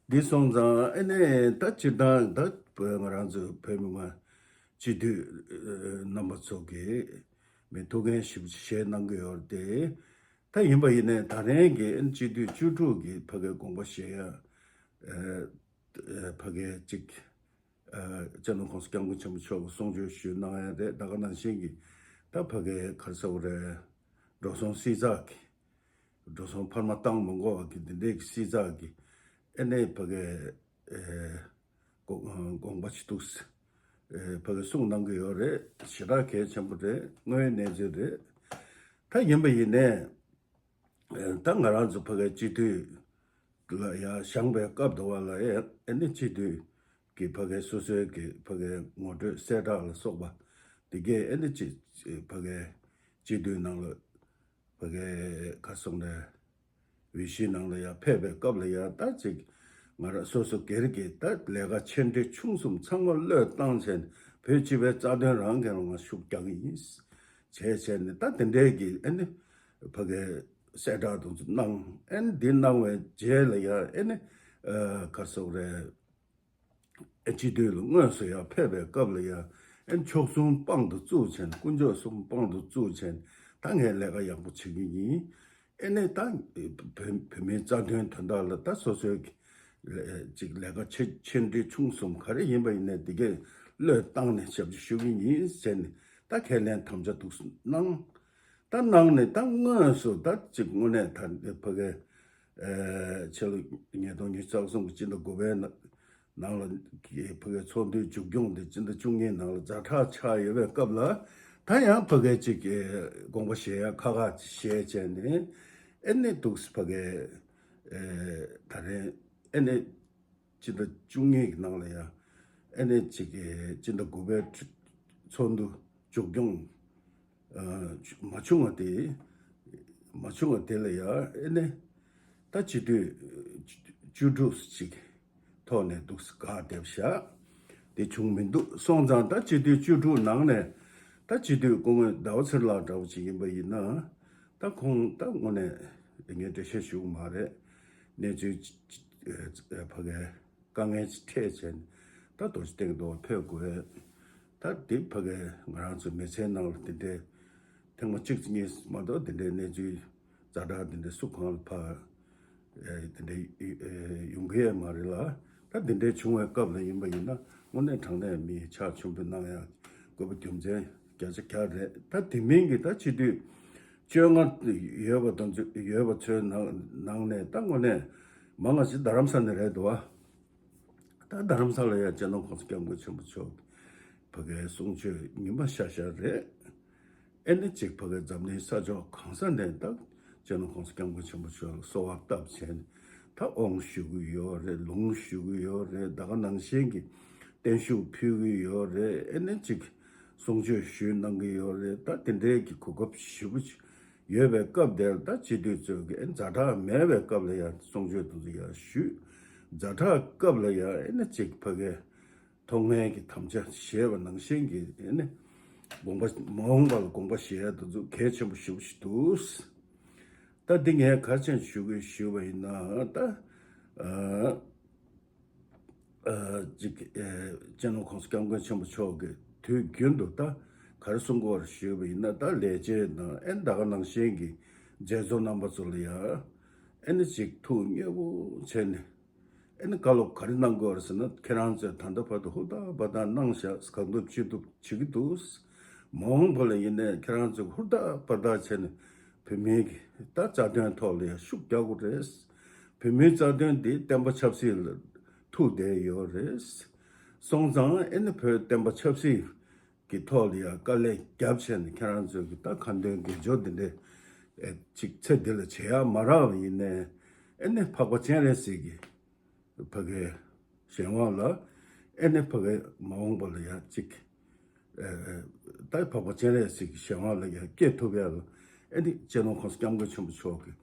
འདི་སོང་ཙང་ཨེ་ནི་ད་སྤྱིར་བཏང་ད་ང་རང་ཚོ་བོད་མི་མང་སྤྱི་འཐུས་རྣམ་པ་ཚོ་གིས་མི་ཐུགས་འགན་ཞེ་པོ་ཅིག་བཞེས་གནང་གི་ཡོད་རེད་དེ། ད་ཡིན་པ་ཡིན་ནའི་ད་རིང་གི་ཨེ་ནི་སྤྱི་འཐུས་བཅུ་དྲུག་གི་ཕ་གའི་དགོངས་པ་བཞེས་ཡ་ཨེ་ཕ་གའི་ཅིག་ཨ་སྤྱི་ནོར་༸གོང་ས་༸སྐྱབས་མགོན་ཆེན་པོ་མཆོག་གིས་གསུང་ཆོས་ཞུས་གནང་ཡ་རེད། ད་ག་ནང་བཞིན་གྱི་ད་ཕ་གའི་ག་རེ་ཟེར་དགོས་རེད། འགྲོ་སོང་བསྲི་ཚགས་ཀྱི་འགྲོ་སོང་འཕར་མ་བཏང་མ་དགོས་པ་གི་འདི་འདྲའི་གི་བསྲི་ཚགས་ཀྱི་ཨེ་ནི་ཕ་གའི་ཨེ་དགོངས་པ་ཅིག་འདུག་ཟེར་ཨེ་ཕ་གའི་གསུངས་གནང་གི་ཡོད་རེད། ཞེ་དྲག་གལ་ཆེན་པོ་རེད། དངོས་ཡོད་གནས་ཚུལ་རེད། ད་ཡིན་པ་ཡིན་ནའི་ཨེ་ད་ང་རང་ཚོ་ཕ་གའི་སྤྱི་འཐུས་ལ་ཡ་བཞེངས་པའི་སྐབས་དུ་བ་ལ་ཡ་ཨེ་ནི་སྤྱི་འཐུས་ཀྱི་ཕ་གའི་སོ་སོའི་གི་ཕ་གའི་ངོ་སྤྲོད་གསལ་བསྒྲགས་ལ་སོགས་པ་འདི་གས་ཨེ་ནི་ཅིག་ཕ་གའི་སྤྱི་འཐུས་ནང་ལ་ཕ་གའི་ག་རེ་ཟེར་དགོས་རེད། འོས་གཞིའི་ནང་ལ་ཡ་ཕེབས་པའི་སྐབས་ལ་ཡ་ད་ཅིག་ང་རང་སོ་སོ་སྒེར་གྱི་ད་ལས་ཀ་ཆེ་འབྲིང་ཆུང་གསུམ་ཚང་མ་བློས་བཏང་བྱས་ནས། བོད་སྤྱི་པའི་རྩ་དོན་རང་གི་རང་ལ་ཤུགས་རྒྱག་གི་ཡིན་བྱས་བྱས་ནས། ད་དེ་འདྲའི་གི་ཨེ་ནི་ཕ་གའི་གསལ་བསྒྲགས་དེ་ཚོ་གནང་། ཨེ་ནི་འདི་གནང་བའི་རྗེས་ལ་ཡ་ཨེ་ནི་ཨ་ག་རེ་ཟེར་དགོས་རེད། ཨེ་སྤྱི་འཐུས་ལ་དངོས་སུ་ཡ་ཕེབས་པའི་སྐབས་ལ་ཡ་ཨེ་ནི་མཆོག་གསུམ་དཔང་དུ་བཙུགས་བྱས་ནས། དཀོན་མཆོག་གསུམ་དཔང་དུ་བཙུགས་བྱས་ནས། ད་ངས་ལས་ཀ་ཡག་པོ་བྱེད་ཀྱི་ཡིན། ཨེ་ནས་ད་བོད་བོད་མིའི་རྩ་དོན་དོན་དག་ལ་ད་སོ་སོའི་གི་ལས་ཅིག་ལས་ཀ་ཆེ་ཆེ་འབྲིང་ཆུང་གསུམ་ག་རེ་ཡིན་པ་ཡིན་ནའི་འདི་གས་བློས་བཏང་ནས་ཞབས་ཕྱི་ཞུ་གི་ཡིན་ཟེར་ནས། ད་ཁས་ལེན་དམ་བཅའ་འདུག་གནང་། ད་གནང་ནས་ད་དངོས་སུ་ད་ཅིག་དངོས་གནས་ད་ཕ་གའི་ཨེ་ཕྱི་ལོ་ཉིས་སྟོང་ཉི་ཤུ་རྩ་གསུམ་གི་སྤྱི་ཟླ་དགུ་པའི་ནང་ནང་ལ་གི་ཕ་གའི་ཚོགས་འདུའི་མཇུག་སྐྱོང་དེ་སྤྱི་ཟླ་བཅུ་གཉིས་ནང་ལ་ཛ་དྲག་ཆགས་ཡོད་པའི་སྐབས་ལ། ད་ཡང་ཕ་གའི་ཅིག་གི་དགོངས་པ་བཞེས་ཡ་ཁག་ཁག་ཅིག་བཞེས་བྱས་ནས། ཨེ་ནས་འདུག་སེ་ཕ་གའི་ཨེ་ད་རེས་ཨེ་ནས་སྤྱི་ཟླ་བཅུ་གཉིས་ཀྱི་ནང་ལ་ཡང་ཨེ་ནས་ཅིག་གི་སྤྱི་ཟླ་དགུ་པའི་ཚོགས་འདུ་མཇུག་སྐྱོང་ཨ་མ་བྱུང་བ་དེ། མ་བྱུང་བ་དེ་ལ་ཡང་ཨེ་ནས་ད་སྤྱི་འཐུས་བཅུ་དྲུག་ཅིག་ཐོག་ནས་འདུག་སེ་བཀག་བསྡད་བཞག་དེ་བྱུང་མི་འདུག། སོང་ཙང་ད་སྤྱི་འཐུས་བཅུ་དྲུག་ནང་ནས་ད་སྤྱི་འཐུས་སྐུ་ངོ་ཟླ་བ་ཚེ་རིང་ལགས་འདྲ་བོ་ཅིག་ཡིན་པ་ཡིན་ན། ད་ཁོང་ད་དངོས་གནས་ངས་འགྲེལ་བཤད་ཞུ་གི་མ་རེད། གནས་ཚུལ་ཕ་གའི་དཀའ་ངལ་ཅིག་འཕྲད་བྱས་ནས། ད་རྡོ་རྗེ་གདན་དུ་ཕེབས་དགོས། ད་དེ་ཕ་གའི་ང་རང་ཚོ་མི་ཚེའི་ནང་ལ་དེ་འདྲའི་ཐེངས་མ་གཅིག་གཉིས་མ་གཏོགས་དེ་འདྲའི་གནས་ཚུལ་ཛ་དྲག་དེ་འདྲའི་སུ་གང་ལ་ཕར་ཨེ་དེ་འདྲའི་ཨེ་ཡོང་གི་ཡོད་མ་རེད་ལ། ད་དེ་འདྲའི་བྱུང་བའི་སྐབས་ལ་ཡིན་པ་ཡིན་ན། དངོས་གནས་དྲང་གནས་མི་ཕྱག་མཆོད་འབུལ་གནང་ཡ་དགོས་པ་རྒྱུ་མཚན་བརྒྱ་ཆ་བརྒྱ་རེད། ད་དེ་མིན་གྱི་ད་སྤྱི་འཐུས་བཅོ་ལྔ་ཡོད་པ་དང་ཡོད་པ་ཚོའི་ནང་ནང་ནས་ད་དངོས་གནས་མང་ང་ཞིག་རྡ་རམ་ས་ནས་རེད་འདུག་བ། ད་རྡ་རམ་ས་ལ་ཡ་སྤྱི་ནོར་༸གོང་ས་༸སྐྱབས་མགོན་ཆེན་པོ་མཆོག་ཕ་གའི་གསུང་ཆོས་ཉི་མ་ཤར་ཤར་རེད། ཨེ་ནི་ཅིག་ཕ་གའི་འཛམ་གླིང་ས་ཕྱོགས་གང་ས་ནས་ད་སྤྱི་ནོར་༸གོང་ས་༸སྐྱབས་མགོན་ཆེན་པོ་མཆོག་ལ་གསོལ་བ་བཏབ་བྱས་ནས་ད་དབང་ཞུ་གི་ཡོད་རེད། ལུང་ཞུ་གི་ཡོད་རེད། ད་ག་ནང་བཞིན་གྱི་བརྟན་བཞུགས་ཕུལ་གི་ཡོད་རེད། ཨེ་ནི་ཅིག་གསུང་ཆོས་ཞུས་གནང་གི་ཡོད་རེད། ད་དེ་འདྲའི་གི་གོ་སྐབས་ཞེ་པོ་ཅིག་ཡོད་པའི་སྐབས་དེར། ད་སྤྱི་འཐུས་ཚོས་ཀྱི་ཨེ་ཛ་དྲག་མེད་པའི་སྐབས་ལ་ཡང་གསུང་ཆོས་དེ་ཚོ་ཡང་ཞུས། ཛ་དྲག་སྐབས་ལ་ཡང་ཨེ་ནི་ཅིག་ཕ་གའི་ཐོག་མའི་གི་དམ་བཅའ་བཞེས་པ་ནང་བཞིན་གྱི་ཨེ་ནི་དགོངས་པ་མ་འོངས་པ་ལ་དགོངས་པ་བཞེས་ཡ་དེ་ཚོ་གལ་ཆེན་པོ་ཞེ་པོ་ཞིག་འདུག། ད་འདི་ངས་ག་རེ་བྱས་ནས་ཞུ་དགོས་ཞུས་པ་ཡིན་ན། ད་ཨ་ཨ་ཅིག་ཨ་སྤྱི་ནོར་༸གོང་ས་༸སྐྱབས་མགོན་ཆེན་པོ་མཆོག་གིས་དུས་རྒྱུན་དུ་ད་ག་རེ་གསུང་གི་ཡོད་རེད་ཞུས་པ་ཡིན་ན། ད་ལས་བྱེད་དང་ཨེ་ད་ག་ནང་བཞིན་གྱི་མཛད་གཙོ་རྣམ་པ་ཚོ་ལ་ཡ་ཨེ་ནི་ཅིག་ཐུགས་མཉེས་པོ་བྱས་ནས། ཨེ་ནི་བཀའ་སློབ་ག་རེ་གནང་དགོས་རེད་ཟེར་ན། ཁྱེད་རང་ཚོས་ད་ལྟ་བར་དུ་ཧུར་ཐག་འབད་ཐག་གནང་བཞག་གང་ཐུབ་ཅི་ཐུབ་བྱེད་ཀྱི་འདུག་མ་འོངས་པ་ལ་ཡིན་ནའི་ཁྱེད་རང་ཚོས་ཧུར་ཐག་འབད་ཐག་བྱས་ནས་བོད་མིའི་གི་ད་རྩ་དོན་ཐོག་ལ་ཡང་ཤུགས་རྒྱག་དགོས་རེད། བོད་མིའི་རྩ་དོན་འདི་བསྟན་པ་ཆབ་སྲིད་ལ་ཐུག་བསྡད་ཡོད་རེད། སོང་ཙང་ཨེ་ནི་བོད་བསྟན་པ་ཆབ་སྲིད་ཀྱི་ཐོག་ལ་ཡང་དཀའ་ལས་བརྒྱབ་བྱས་ནས་ཁྱེད་རང་ཚོས་ཀྱི་ད་ཁ་འདོན་དགེ་སྦྱོར་འདི་འདྲའི་ཨེ་ཅིག་ཚེ་འདི་ལ་བྱེད་ཡག་མ་རག་པ་ཡིན་ནའི། ཨེ་ནི་འཕགས་པ་སྤྱན་རས་གཟིགས་ཀྱི་ཕ་གའི་གཞན་དབང་ལ་ཨེ་ནི་ཕ་གའི་མ་འོངས་པ་ལ་ཡང་ཅིག་ཨེ་ད་འཕགས་པ་སྤྱན་རས་གཟིགས་ཀྱི་གཞན་དབང་ལ་ཡང་སྐྱེ་ཐུབ་ཡག་ལ་ཨེ་ནི་སྤྱི་ནོར་༸གོང་ས་༸སྐྱབས་མགོན་ཆེན་པོ་མཆོག་གིས་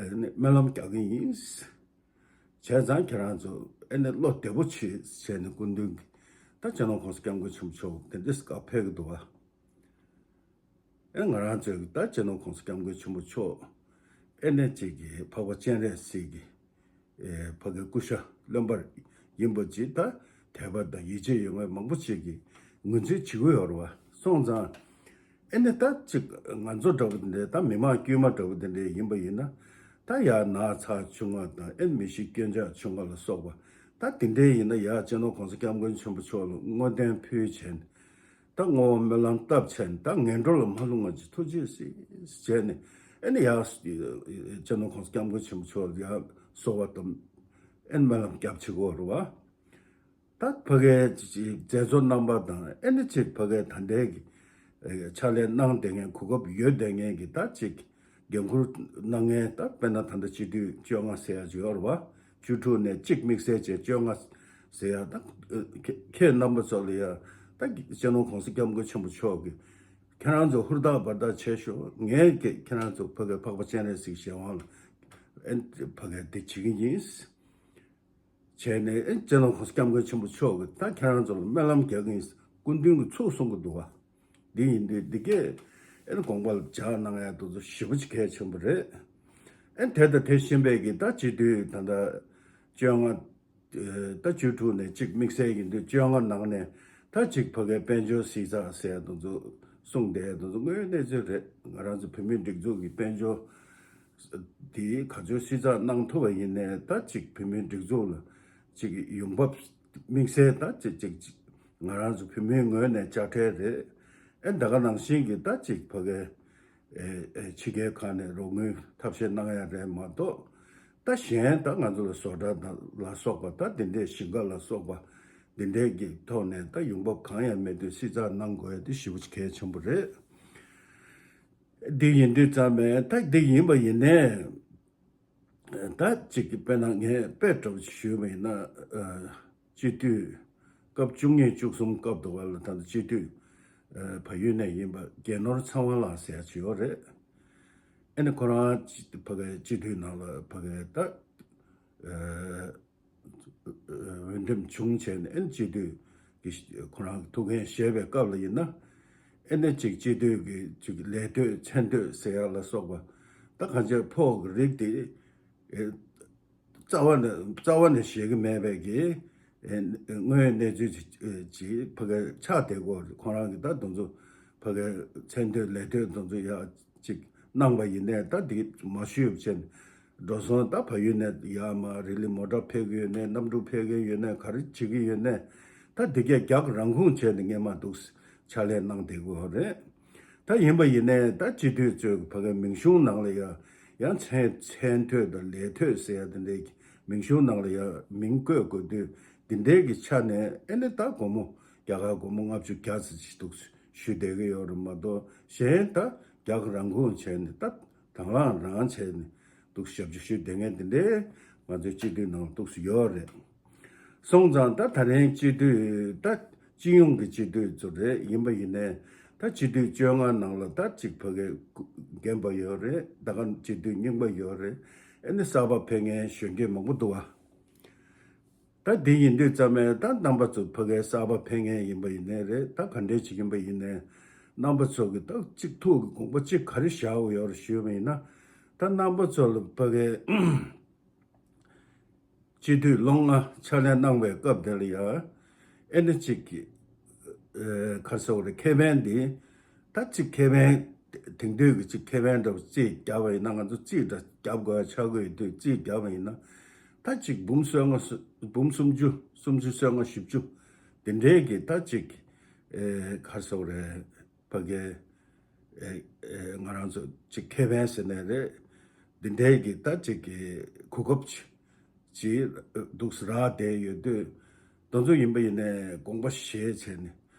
ཨེ་ནི་སྨོན་ལམ་རྒྱག་གི་ཡིན། བྱས་ཙང་ཁྱེད་རང་ཚོ་ཨེ་ནི་བློ་བདེ་པོ་བྱེད་བྱས་ནས་སྐུ་མདུན་གྱི་ད་སྤྱི་ནོར་༸གོང་ས་༸སྐྱབས་མགོན་ཆེན་པོ་མཆོག་དེ་འདྲས་སྐབས་ཕེབས་ཀྱི་འདུག་བ། ཨེ་ང་རང་ཚོའི་ད་སྤྱི་ནོར་༸གོང་ས་༸སྐྱབས་མགོན་ཆེན་པོ་མཆོག་ཨེ་ནི་ཅིག་གི་འཕགས་པ་སྤྱན་རས་གཟིགས་ཀྱི་ཨེ་ཕ་གི་སྐུ་ཤ་རློན་པ་ཡིན་པ་ཅིག་ད་དད་པ་དང་ཡིད་ཆེས་ཡོད་མཁན་མང་པོ་ཅིག་གིས་ངོས་འཛིན་བྱེད་ཀྱི་ཡོད་རེད་བ། སོང་ཙང་ཨེ་ནི་ད་ཅིག་ང་ཚོ་འདྲ་བོ་དེ་འདྲའི་ད་མི་མང་དཀྱུས་མ་འདྲ་བོ་དེ་འདྲའི་ཡིན་པ་ཡིན་ན། ད་ཡར་ན་ཚ་བྱུང་བ་དང་ཨེ་མི་ཤི་སྐྱོན་ཆག་བྱུང་བ་ལ་སོགས་པ། ད་དེ་འདྲའི་ཡིན་ན་ཡར་སྤྱི་ནོར་༸གོང་ས་༸སྐྱབས་མགོན་ཆེན་པོ་མཆོག་ལ་བསྔོ་རྟེན་ཕུལ་བྱས་ནས། ད་བསྔོ་བ་སྨོན་ལམ་བཏབ་བྱས་ནས། ད་ངན་འགྲོ་ལ་མ་ལྷུང་བ་ཅིག་ཐུགས་རྗེ་གཟིགས་བྱས་ནས། ཨེ་ནི་ཡར་སྤྱི་ནོར་༸གོང་ས་༸སྐྱབས་མགོན་ཆེན་པོ་མཆོག་ལ་ཡར་གསོལ་བ་བཏབ། ཨེ་ནི་སྨོན་ལམ་རྒྱབ་བྱེད་དགོས་རེད་བ། ད་ཕ་གའི་མཛད་གཙོ་རྣམ་པ་དང་ཨེ་ནི་ཅིག་ཕ་གའི་ད་ལྟའི་གི་ཕྱག་ལས་གནང་བསྡད་མཁན་གོ་སྐབས་ཡོད་བསྡད་མཁན་གྱི་ད་ཅིག་འགན་འཁུར་གནང་མཁན། ད་དཔེར་ན་ད་ལྟ་སྤྱི་འཐུས་བཅོ་ལྔ་ཟེར་ཡ་ཅིག་ཡོད་རེད་བ། བཅུ་དྲུག་ནས་གཅིག་དམིགས་བསལ་བྱས་བཅོ་ལྔ་ཟེར་ཡ། ད་ཁྱེད་རྣམ་པ་ཚོ་ལ་ཡ་ད་སྤྱི་ནོར་༸གོང་ས་༸སྐྱབས་མགོན་ཆེན་པོ་མཆོག་གིས་ཁྱེད་རང་ཚོ་ཧུར་ཐག་འབད་ཐག་བྱས་ཤོག་ངས་ཀྱི་ཁྱེད་རང་ཚོ་ཕ་གའི་འཕགས་པ་སྤྱན་རས་གཟིགས་གཞན་དབང་ལ་ཨེ་ཕ་གའི་འདི་བྱེད་ཀྱི་ཡིན། བྱས་ནས་ཨེ་སྤྱི་ནོར་༸གོང་ས་༸སྐྱབས་མགོན་ཆེན་པོ་མཆོག་གིས་ད་ཁྱེད་རང་ཚོ་ལ་སྨོན་ལམ་རྒྱག་གི་ཡིན། སྐུ་མདུན་གྱིས་ཚུར་གསུང་གི་འདུག་བ། འདི་ཡིན་དུས་འདི་གས་ཨེ་དགོངས་པ་ལ་འཇགས་གནང་ཡ་དེ་ཚོ་ཞེ་པོ་ཅིག་གལ་ཆེན་པོ་རེད། ཨེ་དེ་དང་དེ་བཞིན་པའི་གི་ད་སྤྱི་འཐུས་ད་ལྟ་བཅོ་ལྔ། ཨེ་ད་བཅུ་དྲུག་ནས་གཅིག་དམིགས་བསལ་ཡིན་དུས་བཅོ་ལྔ་ནང་ནས་ད་གཅིག་ཕ་གའི་དཔལ་འབྱོར་གཟིགས་ཚགས་ཟེར་ཡ་དེ་ཚོ་གསུངས་བསྡད་ཡ་དེ་ཚོ་དངོས་ཡོད་གནས་ཚུལ་རེད། ང་རང་ཚོ་བོད་མིའི་སྒྲིག་འཛུགས་ཀྱི་དཔལ་འབྱོར་དེ་ག་ཚོད་གཟིགས་ཚགས་གནང་ཐུབ་པ་ཡིན་ནའི་ད་ཅིག་བོད་མིའི་སྒྲིག་འཛུགས་ལ་ཅིག་ཡོང་འབབ་དམིགས་བསལ་ད་ཅིག་ཅིག་ཅིག་ང་རང་ཚོ་བོད་མིའི་ངོས་ནས་དཔྱ་ཁྲལ་རེད། ཨེ་ད་ག་ནང་བཞིན་གྱི་ད་ཅིག་ཕ་གའི་ཨེ་ཨེ་ཕྱི་རྒྱལ་ཁག་ནས་རོགས་དངུལ་ཐབས་ཤེས་གནང་ཡ་རེད་མ་གཏོགས། ད་གཞན་ད་ང་ཚོ་ལ་བཟོ་གྲྭ་དང་ལ་སོགས་པ་ད་དེ་འདྲའི་ཞིང་ཁ་ལ་སོགས་པ་དེ་འདྲའི་གི་ཐོག་ནས་ད་ཡོང་འབབ་གང་ཡང་མེད་དུས་གཟིགས་ཚགས་གནང་དགོས་ཡ་དེ་ཞེ་པོ་ཅིག་གལ་ཆེན་པོ་རེད། འདི་ཡིན་དུས་ཙམ་པས་ད་འདི་ཡིན་པ་ཡིན་ནའི། ད་ཅིག་གི་དཔེར་ན་ངས་དཔེ་འདྲ་པོ་ཞིག་ཞུས་པ་ཡིན་ན། ཨ་སྤྱི་འཐུས་སྐབས་བཅུ་གཉིས་བཅུ་གསུམ་སྐབས་དུ་བ་ལ་ད་ལྟ་སྤྱི་འཐུས་ཨ་བལ་ཡུལ་ནས་ཡིན་པ་རྒྱལ་ནོར་ཚེ་དབང་ལགས་ཟེར་ཡ་ཅིག་ཡོད་རེད། ཨེ་ནི་ཁོ་རང་ཕ་གའི་སྤྱི་འཐུས་ནང་ལ་ཕ་གའི་ད་ཨ་འོས་འདེམས་བྱུང་བྱས་ནས་ཨེ་ནི་སྤྱི་འཐུས་ཀྱི་ཁོ་རང་གི་ཐུགས་འགན་བཞེས་པའི་སྐབས་ལ་ཡིན་ན། ཨེ་ནི་ཅིག་སྤྱི་འཐུས་ཀྱི་ཅིག་ལས་དོད་མཚན་དོད་ཟེར་ཡ་ལ་སོགས་པ་ད་གང་ཅིའི་ཕོགས་ཀྱི་རིགས་དེ་ཨེ་རྩ་བ་ནས་རྩ་བ་ནས་བཞེས་ཀྱི་མེད་པའི་གི་ཨེ་དངོས་ཡོད་གནས་ཚུལ་ཅིག་ཅིག་ཕ་གའི་ཆགས་བསྡད་ཀྱི་ཡོད་རེད། ཁོ་རང་གིས་ད་དེ་ཚོ་ཕ་གའི་མཚན་དོད་ལས་དོད་དེ་ཚོ་ཡ་ཅིག་གནང་བ་ཡིན་ནའི་ད་དེ་མ་ཞུས་པ་བྱས་ནས་འགྲོ་སོང་ད་བལ་ཡུལ་ནས་ཡར་མར་རི་ལི་མོ་ཊ་ཕེབས་ཀྱི་ཡོད་ནའི་གནམ་གྲུ་ཕེབས་ཀྱི་ཡོད་ནའི་ག་རེ་བྱེད་ཀྱི་ཡོད་ནའི་ད་དེ་གས་རྒྱག་རང་ཁུངས་བྱས་ནས་སྔས་མ་འདུག་ཕྱག་ལས་གནང་བསྡད་ཀྱི་ཡོད་རེད། ད་ཡིན་པ་ཡིན་ནའི་ད་སྤྱི་འཐུས་ཚོས་ཕ་གའི་མིང་གཞུང་ནང་ལ་ཡ་ཡང་མཚན་མཚན་ཐོས་དང་ལས་ཐོས་ཟེར་ཡ་དེ་འདྲའི་མིང་གཞུང་ནང་ལ་ཡ་མིང་བཀོད་དགོས་དུས་དེ་འདྲའི་གི་ཆ་ནས་ཨེ་ནི་ད་སྒོར་མོ་རྒྱ་གར་སྒོར་མོ་ལྔ་བཅུ་བརྒྱ་ཙམ་ཞིག་འདུག་ཞུ་བསྡད་ཀྱི་ཡོད་རེད་མ་གཏོགས། གཞན་ད་རྒྱག་རང་ཁུངས་བྱས་ནས་ད་དང་བླངས་རང་བྱས་ནས་འདུག་ཞབས་ཕྱི་ཞུ་བསྡད་མཁན་དེ་འདྲའི་ང་ཚོའི་སྤྱི་འཐུས་ནང་འདུག་སུ་ཡོད་རེད། སོང་ཙང་ད་ད་རིང་སྤྱི་འཐུས་ད་སྤྱི་ཡོངས་ཀྱི་སྤྱི་འཐུས་ཚོ་རེད། ཡིན་པ་ཡིན་ནའི་ད་སྤྱི་འཐུས་བཅོ་ལྔ་ནང་ལ་ད་གཅིག་ཕ་གའི་རྒན་པ་ཡོད་རེད། ད་ག་སྤྱི་འཐུས་རྙིང་པ་ཡོད་རེད། ཨེ་ནི་གསར་པ་ཕེབས་མཁན་གཞོན་སྐྱེས་མང་པོ་འདུག་བ། ད་འདི་ཡིན་དུས་ཙམ་པས་ད་རྣམ་པ་ཚོ་ཕ་གའི་གསར་པ་ཕེབས་མཁན་ཡིན་པ་ཡིན་ནའི་རེད། ད་ག་འདྲའི་ཅིག་ཡིན་པ་ཡིན་ནའི་རྣམ་པ་ཚོ་གི་ད་གཅིག་ཐུགས་ཀྱི་དགོངས་པ་གཅིག་ག་རེ་བཞག་ཡོད་རེད་ཞུས་པ་ཡིན་ན། ད་རྣམ་པ་ཚོ་ལ་ཕ་གིའི་སྤྱི་འཐུས་ལོ་ལྔ་ཕྱག་ལས་གནང་བའི་སྐབས་དེ་ལ་ཡང་ཨེ་ནི་གཅིག་གི་ཨེ་ག་རེ་ཟེར་དགོས་རེད། ཁེ་ཕན་འདི་ད་གཅིག་ཁེ་ཕན་དེང་དུས་ཀྱི་གཅིག་ཁེ་ཕན་འདྲ་བོ་རྩིས་བརྒྱབ་པ་ཡིན་ན། ང་ཚོ་རྩིས་འདྲ་བརྒྱབ་དགོས་ཆགས་ཀྱི་ཡོད་དུས། རྩིས་བརྒྱབ་པ་ཡིན་ན་ད་གཅིག་འབུམ་སོ་ལྔ་འབུམ་སུམ་ཅུ་སུམ་ཅུ་སོ་ལྔ་བཞི་བཅུ་དེ་འདྲའི་གི་ད་གཅིག་ཨེ་ག་རེ་ཟེར་དགོས་རེད། ཕ་གིའི་ཨེ་ཨེ་ང་རང་ཚོ་གཅིག་ཁེ་ཕན་ཟེར་ནའི་རེད། འདི་འདྲའི་གི་ད་གཅིག་གི་གོ་སྐབས་ཅིག་ཅིག་འདུག་སེ་རག་བསྡད་ཡོད་དུས། དེ་ཚོ་ཡིན་པ་ཡིན་ནའི་དགོངས་པ་བཞེས་བྱས་ནས་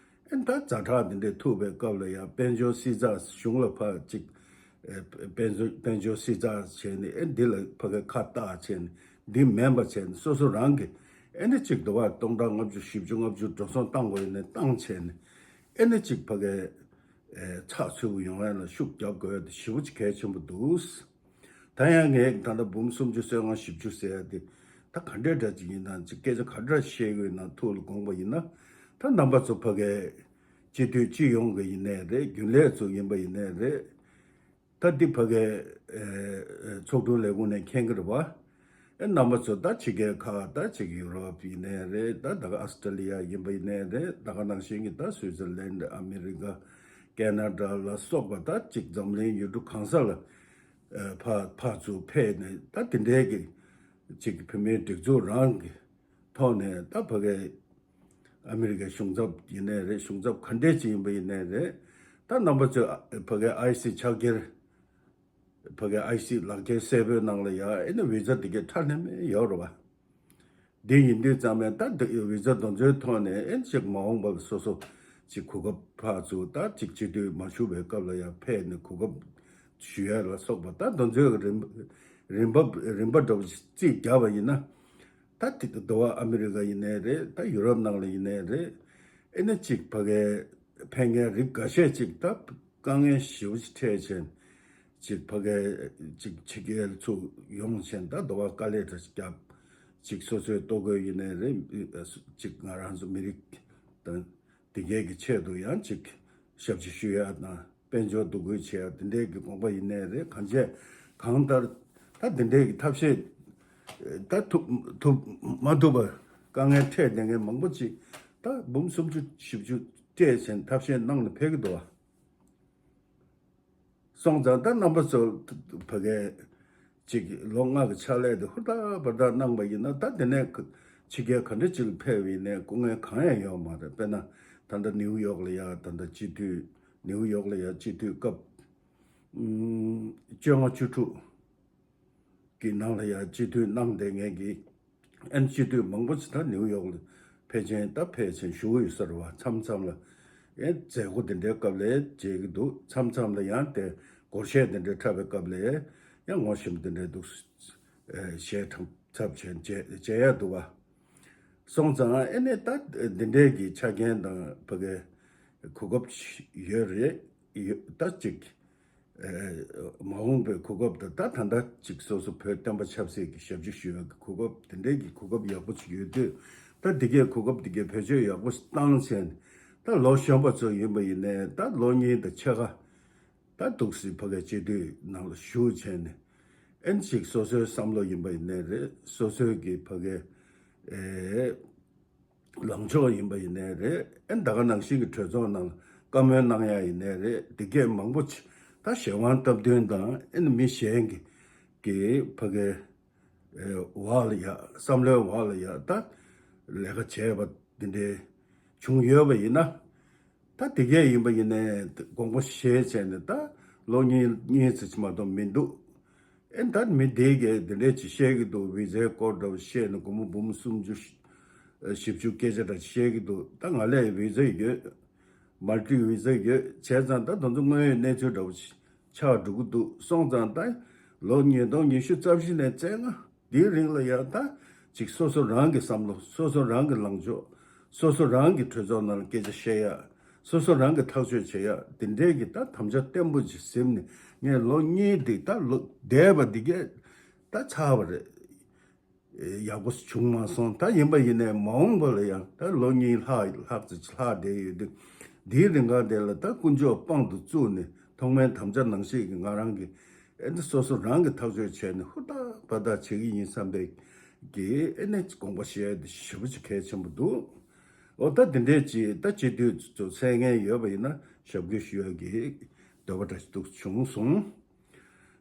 ཨེ་ད་ཛ་དྲག་འདི་འདྲའི་ཐུག་པའི་སྐབས་ལ་ཡང་དཔལ་འབྱོར་སྲིད་ཚགས་གཞུང་ལ་ཕར་གཅིག་ཨེ་དཔལ་འབྱོར་དཔལ་འབྱོར་སྲིད་ཚགས་བྱས་ནས་ཨེ་འདི་ལ་ཕ་གི་ཁ་བཏགས་བྱས་ནས། འདི་མིན་པ་བྱས་ནས་སོ་སོ་རང་གི་ཨེ་ནི་གཅིག་དུ་བ་སྟོང་ཕྲག་ལྔ་བཅུ་བཞི་བཅུ་ལྔ་བཅུ་འགྲོ་སོང་བཏང་དགོས་ཡིན་ནའི་བཏང་བྱས་ནས་ཨེ་ནི་གཅིག་ཕ་གི་ཨེ་ཚགས་ཚུད་པོ་ཡོང་ཡ་ལ་ཤུགས་རྒྱབ་དགོས་ཡ་དེ་ཞེ་པོ་ཅིག་གལ་ཆེན་པོ་འདུག། ད་ཡང་ངས་ད་ལྟ་འབུམ་སུམ་ཅུ་སོ་ལྔ་བཞི་བཅུ་ཟེར་ཡ་དེ་ད་ག་འདྲའི་འདྲ་ཅིག་ཡིན་ན། ཅིག་སྐད་ཆ་ག་འདྲ་བཤད་ཀྱི་ཡོད་ན་ཐུགས་ལ་དགོངས་པ་ཡིན་ན། ད་རྣམ་པ་ཚོ་ཕ་གིའི་སྤྱི་འཐུས་སྤྱི་ཡོངས་ཀྱི་ཡིན་ནའི་རེད། རྒྱུན་ལས་ཚོ་ཡིན་པ་ཡིན་ནའི་རེད། ད་འདི་ཕ་གིའི་ཨེ་ཚོགས་དྲུང་ལས་ཁུངས་ནས་མཁྱེན་གྱི་རེད་པ། ཨེ་རྣམ་པ་ཚོ་ད་ཕྱི་རྒྱལ་ཁག་ད་ཅིག་ཡུ་རོབ་ཡིན་ནའི་རེད། ད་ད་ག་ཨ་སི་ཊེ་ལི་ཡ་ཡིན་པ་ཡིན་ནའི་རེད། ད་ག་ནང་བཞིན་གྱི་ད་སུའི་ཙར་ལན། ཨ་མི་རི་ཀ། ཀེ་ན་ཌ་ལ་སོགས་པ་ད་ཅིག་འཛམ་གླིང་ཡུལ་གྲུ་གང་ས་ལ་ཨེ་ཕར་ཕར་ཚུར་ཕེབས་ནས་ད་དེ་འདྲའི་གི་ཅིག་བོད་མིའི་སྒྲིག་འཛུགས་རང་གི་ཐོག་ནས་ད་ཕ་གིའི་ཨ་མི་རི་ཀའི་གཞུང་ཚབ་ཡིན་ནའི་རེད། གཞུང་ཚབ་ག་འདྲས་ཅིག་ཡིན་པ་ཡིན་ནའི་རེད། ད་རྣམ་པ་ཚོས་ཕ་གིའི་ཨའི་སི་ཕྱག་འཁྱེར། ཕ་གིའི་ཨའི་སི་ལག་འཁྱེར་སེར་པོའི་ནང་ལ་ཡ་ཨེ་ནི་བི་ཛ་འདི་གའི་ཁྲ་ལྷམ་ཡོད་རེད་པ། འདི་ཡིན་དུས་ཙམ་པས་ད་འདི་བི་ཛ་དེ་ཚོའི་ཐོག་ནས་ཨེ་ནི་ཅིག་མ་འོངས་པ་ལ་སོ་སོ་ཅིག་གོ་སྐབས་ཕར་ཚུར་ད་ཅིག་སྤྱི་འཐུས་མ་ཞུགས་པའི་སྐབས་ལ་ཡ་ཕེབས་ནས་གོ་སྐབས་ཞུ་ཡ་ལ་སོགས་པ་ད་དེ་ཚོའི་རིམ་རིམ་པ་རིམ་པ་འདྲ་བོ་རྩིས་བརྒྱབ་པ་ཡིན་ན། ད་དེ་དུ་བ་ཨ་མི་རི་ཀ་ཡིན་ནའི་རེད། ད་ཡུ་རོབ་ནང་ལ་ཡིན་ནའི་རེད། ཨེ་ནི་གཅིག་ཕ་གིའི་ཕ་གིའི་རིགས་འགའ་ཤས་ཅིག་ད་དཀའ་ངལ་ཞེ་པོ་ཅིག་འཕྲད་བྱས། ཅིག་ཕ་གིའི་ཅིག་ཕྱི་རྒྱལ་ཚུར་ཡོང་བྱས་ད་དུ་བ་དཀའ་ལས་འདྲ་ཅིག་བརྒྱབ། ཅིག་སོ་སོའི་ལྟོ་གོས་ཡིན་ནའི་རེད། ཅིག་ང་རང་ཚོ་མི་རིགས་དང་དེ་གའི་གི་ཆེད་དུ་ཡང་ཅིག་ཞབས་ཕྱི་ཞུ་ཡ་དང་། དཔལ་འབྱོར་འདུ་འགོད་བྱས་ཡ་དེ་འདྲའི་གི་དགོངས་པ་ཡིན་ནའི་རེད། གང་བྱས་གང་ལྟར་ད་དེ་འདྲའི་གི་ཐབས་ཤེས་ད་ཐུབ་ཐུབ་མ་ཐུབ་པ་དཀའ་ངལ་འཕྲད་བསྡད་མཁན་མང་པོ་ཅིག་ད་འབུམ་སུམ་ཅུ་བཞི་བཅུ་སྤྲད་བྱས་ཐབས་ཤེས་གནང་ནས་ཕེབས་ཀྱི་འདུག་བ། སོང་ཙང་ད་རྣམ་པ་ཚོ་ཕ་གིའི་ཅིག་ལོ་ལྔ་གི་ཕྱག་ལས་དེ་ཧུར་ཐག་འབད་ཐག་གནང་པ་ཡིན་ན། ད་དེ་ནས་ཕྱི་རྒྱལ་ག་འདྲ་ཅིག་ལ་ཕེབས་པ་ཡིན་ནའི་སྐུ་ངལ་གང་ཡང་ཡོད་མ་རེད། དཔེར་ན་ད་ལྟ་ནིའུ་ཡོག་ལ་ཡ་ད་ལྟ་སྤྱི་འཐུས་ནིའུ་ཡོག་ལ་ཡ་སྤྱི་འཐུས་སྐབས་ཨུམ་བཅོ་ལྔ་བཅུ་དྲུག་གི་ནང་ལ་ཡ་སྤྱི་འཐུས་གནང་བསྡད་མཁན་གྱི་ཨན་སྤྱི་འཐུས་མང་པོ་ཞིག་ད་ནིའུ་ཡོག་ལ་ཕལ་ཆེར་ད་ཕལ་ཆེར་བཞུགས་ཡོད་ས་རེད་བ། མཚམས་མཚམས་ལ་ཨེ་མཛད་སྒོ་དེ་འདྲའི་སྐབས་ལ་མཇལ་གྱི་འདུག། མཚམས་མཚམས་ལ་ཡང་དེ་སྒོར་གཞས་དེ་འདྲའི་འཁྲབ་པའི་སྐབས་ལ་ཡང་ངོ་ཤེས་པ་དེ་འདྲའི་འདུག། ཨེ་གཞས་འཁྲབ་ཚབ་བྱས་མཇལ་མཇལ་ཡ་འདུག་བ། སོང་ཙང་ཨེ་ནས་ད་འདི་འདྲའི་གི་ཆ་རྐྱེན་དང་ཕ་གི་གོ་སྐབས་ཡོད་རེད། ཡོད་ད་ཅིག་ཨེ་མ་འོངས་པའི་གོ་སྐབས་དང་། ད་ད་ལྟ་ཅིག་སོ་སོ་བོད་བསྟན་པ་ཆབ་སྲིད་ཀྱི་ཞབས་ཕྱི་ཞུ་བའི་གོ་སྐབས་དེ་འདྲའི་གི་གོ་སྐབས་ཡག་པོ་ཅིག་ཡོད་དུས། ད་འདི་གའི་གོ་སྐབས་འདི་གའི་བེད་སྤྱོད་ཡག་པོ་ཞིག་བཏང་བྱས་ནས། ད་ལོ་གཞོན་པ་ཚོ་ཡིན་པ་ཡིན་ནའི་ད་ལོ་གཉིས་དང་ཕྱེད་ཀ་ད་འདུག་སེ་ཕ་གིའི་སྤྱི་འཐུས་ནང་ལ་ཞུགས་བྱས་ནས། ཨེན་ཅིག་སོ་སོའི་བསམ་བློ་ཡིན་པ་ཡིན་ནའི་རེད། སོ་སོའི་གི་ཕ་གིའི་ཨེ་ལངས་ཕྱོགས་ཡིན་པ་ཡིན་ནའི་རེད། ཨེ་ད་ག་ནང་བཞིན་གྱི་གྲོས་ཚོགས་ནང་བཀའ་མོལ་གནང་ཡ་ཡིན་ནའི་རེད། འདི་གས་མང་པོ་ཅིག་ད་གཞན་དབང་སྟབས་བསྟུན་དང་། ཨེ་མི་གཞན་གྱི་གི་ཕ་གིའི་ཨེ་འོག་ལ་ཡ་བསམ་བློའི་འོག་ལ་ཡ་ད་ལས་ཀ་བྱས་པ་འདི་འདྲའི་བྱུང་ཡོད་པ་ཡིན་ན། ད་དེ་གས་ཡིན་པ་ཡིན་ནའི་དགོངས་པ་བཞེས་བྱས་ནས་ད་ལོ་གཉིས་གཉིས་ཙམ་ཅིག་མ་གཏོགས་མི་འདུག། ཨེ་ད་མི་དེ་གས་དེ་འདྲས་ཅིག་བཤད་ཀྱི་འདུག། བི་ཛའི་སྐོར་འདྲ་བོ་བཤད་ནས་སྒོར་མོ་འབུམ་སུམ་ཅུ་བཞི་བཅུ་སྐད་ཆ་འདྲ་བཤད་ཀྱི་འདུག། ད་ང་ལ་བི་ཛ་ཡོད། མལ་ཊི་བི་ཛ་ཡོད། བྱས་ཙང་ད་དེ་ཚོ་དངོས་ཡོད་གནས་ཚུལ་འདྲ་བོ་ཆགས་འགྲོ་གི་འདུག། སོང་ཙང་ད་ལོ་ཉིས་སྟོང་ཉི་ཤུ་རྩ་བཞི་ནས་བཙས་ན། དེའི་རིང་ལ་ཡང་ད་ཅིག་སོ་སོ་རང་གི་བསམ་བློ། སོ་སོ་རང་གི་ལངས་ཕྱོགས། སོ་སོ་རང་གི་གྲོས་ཚོགས་ནང་ལ་སྐད་ཆ་བཤད་ཡ། སོ་སོ་རང་གི་ཐག་གཅོད་བྱེད་ཡ། དེ་འདྲའི་གི་ད་དམ་བཅའ་བརྟན་པོ་ཅིག་ཟིན་ནས། ངས་ལོ་གཉིས་འདི་ད་ལོ་འདས་པ་འདི་གས་ད་ཚར་བ་རེད། ཡག་པོ་བྱུང་མ་སོང་། ད་ཡིན་པ་ཡིན་ནའི་མ་འོངས་པ་ལ་ཡང་ད་ལོ་གཉིས་ལྷག་ལྷག་ཙམ་ལྷག་བསྡད་ཡོད་དུས། འདིའི་རིང་ག་དེ་ལ་ད་ཀུན་སྤྱོད་དཔང་དུ་བཙུགས་ནས། ཐོག་མའི་དམ་བཅའ་ནང་བཞིན་གྱི་ང་རང་གི་ ཨེ་འདི་སོ་སོ་རང་གི་ཐག་གཅོད་བྱས་ནས་ཧུར་ཐག་འབད་ཐག་བྱེད་ཀྱི་ཡིན་བསམ་པའི་གི་ཨེ་ནས་དགོངས་པ་བཞེས་ཡ་དེ་ཞེ་པོ་ཅིག་གལ་ཆེན་པོ་འདུག་འོ་ད་དེ་འདྲས་ཅིག་ད་སྤྱི་འཐུས་ཚོ་མཚན་སྙན་ཡོད་པ་ཡིན་ན་ཞབས་སྐུལ་ཞུ་ཡ་གི་འདོད་པ་འདྲ་ཞིག་འདུག་བྱུང་སོང་།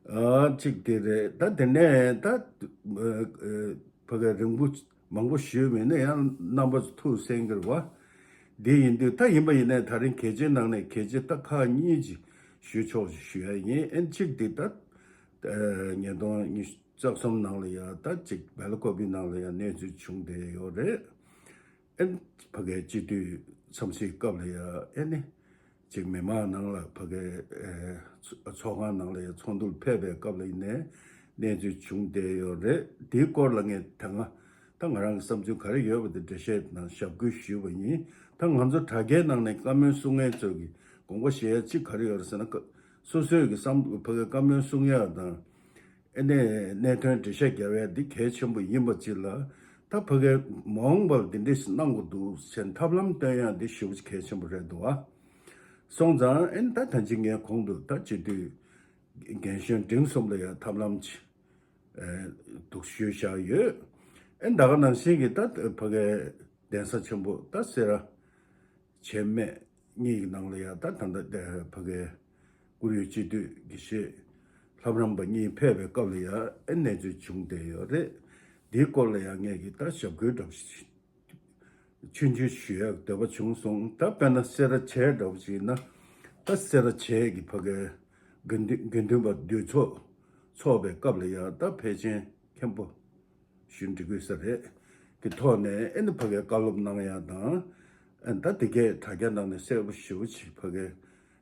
ཨ་གཅིག་དེ་རེད། ད་དེ་ནས་ད་ཨ་ཨ་ཕ་གི་རིང་པོ་མང་པོ་ཞུས་མེད་ན་ཡང་རྣམ་པ་ཚོ་ཐུགས་གསན་གྱི་རེད་བ། འདི་ཡིན་དུས་ད་ཡིན་པ་ཡིན་ནའི་ད་རིང་གལ་ཆེ་ནང་ནས་གལ་ཆེ་ད་ཁག་གཉིས་ཅིག་ཞུ་ཆོག་ཅིག་ཞུ་ཡ་ཡིན། ཨེ་གཅིག་དེ་ད་ཨ་ཉིས་སྟོང་ཉི་ཤུ་རྩ་གསུམ་ནང་ལ་ཡ་ད་ཅིག་སྦེལ་ཀོབ་པི་ནང་ལ་ཡ་གནས་ཚུལ་བྱུང་བསྡད་ཡོད་རེད། ཨེ་ཕ་གིའི་སྤྱི་འཐུས་འཚམས་གཟིགས་སྐབས་ལ་ཡ་ཨེ་ནི་ཅིག་མི་མང་ནང་ལ་ཕ་གིའི་ཨེ་ཚོ་ཚོགས་ཁང་ནང་ལ་ཡ་ཚོགས་འདུར་ཕེབས་པའི་སྐབས་ལ་ཡིན་ནའི་གནས་ཚུལ་བྱུང་བསྡད་ཡོད་རེད། དེའི་སྐོར་ལ་ངས་ད་སྔ་ད་ང་རང་གི་བསམ་ཚུལ་ག་རེ་ཡོད་པ་དེ་འགྲེལ་བཤད་དང་ཞབས་སྐུལ་ཞུས་པ་ཡིན། ད་ང་ཚོ་དྲ་རྒྱའི་ནང་ནས་བཀའ་མོལ་གསུང་མཁན་ཚོ་གི་དགོངས་པ་བཞེས་ཡ་གཅིག་ག་རེ་ཡོད་རེད་ཟེར་ན། སོ་སོའི་གི་བསམ་ཕ་གིའི་བཀའ་མོལ་གསུང་ཡ་དང་། ཨེ་ནས་གནད་དོན་འགྲེལ་བཤད་རྒྱག་ཡ་འདི་གལ་ཆེན་པོ་ཡིན་པ་ཅིག་ལ། ད་ཕ་གིའི་མ་འོངས་པར་འདི་འདྲས་ཤིག་གནང་དགོས་འདུག་ཟེར་ཐབས་ལམ་སྟོན་ཡ་འདི་ཞེ་པོ་ཅིག་གལ་ཆེན་པོ་རེད་འདུག་ཨ། སོང་ཙང་ཨེ་ནས་ད་ད་ཅི་ངས་གོང་དུ་ད་སྤྱི་འཐུས་རྒན་གཞོན་འབྲིང་གསུམ་ལ་ཡ་ཐབས་ལམ་ཅིག་ཨེ་འདུག་ཞུས་བཞག་ཡོད། ཨེ་ད་ག་ནང་བཞིན་གྱི་ད་ཕ་གིའི་གདན་ས་ཆེན་པོ་ད་སེ་ར་བྱེས་སྨད་གཉིས་ཀྱི་ནང་ལ་ཡ་ད་ད་ལྟ་ཕ་གིའི་བཀུར་འོས་སྤྱི་འཐུས་དགེ་བཤེས་ལྷ་རམས་པ་གཉིས་ཕེབས་པའི་སྐབས་ལ་ཡ་ཨེ་གནས་ཚུལ་བྱུང་བསྡད་ཡོད་རེད། འདིའི་སྐོར་ལ་ཡ་ངས་ཀྱི་ད་ཞབས་སྐུལ་འདྲ་པོ་ཞིག་ཆུང་ཆུང་ཞུ་ཡག་འདོད་པ་བྱུང་སོང་། ད་དཔེར་ན་སེ་ར་བྱེས་འདྲ་པོ་ཞིག་ཡིན་ན། ད་སེ་ར་བྱེས་ཀྱི་ཕ་གིའི་དགེ་འདུན་དགེ་འདུན་པ་འདུས་ཚོགས་ཚོགས་པའི་སྐབས་ལ་ཡ་ད་ཕལ་ཆེར་མཁན་པོ་ཞུ་འགྲིག་གི་ས་རེད། གི་ཐོག་ནས་ཨེ་ནི་ཕ་གིའི་བཀའ་སློབ་གནང་ཡ་དང་། ཨེ་ད་དེ་གས་དྲ་རྒྱ་ནང་ནས་གསལ་པོ་ཞེ་པོ་ཅིག་ཕ་གིའི་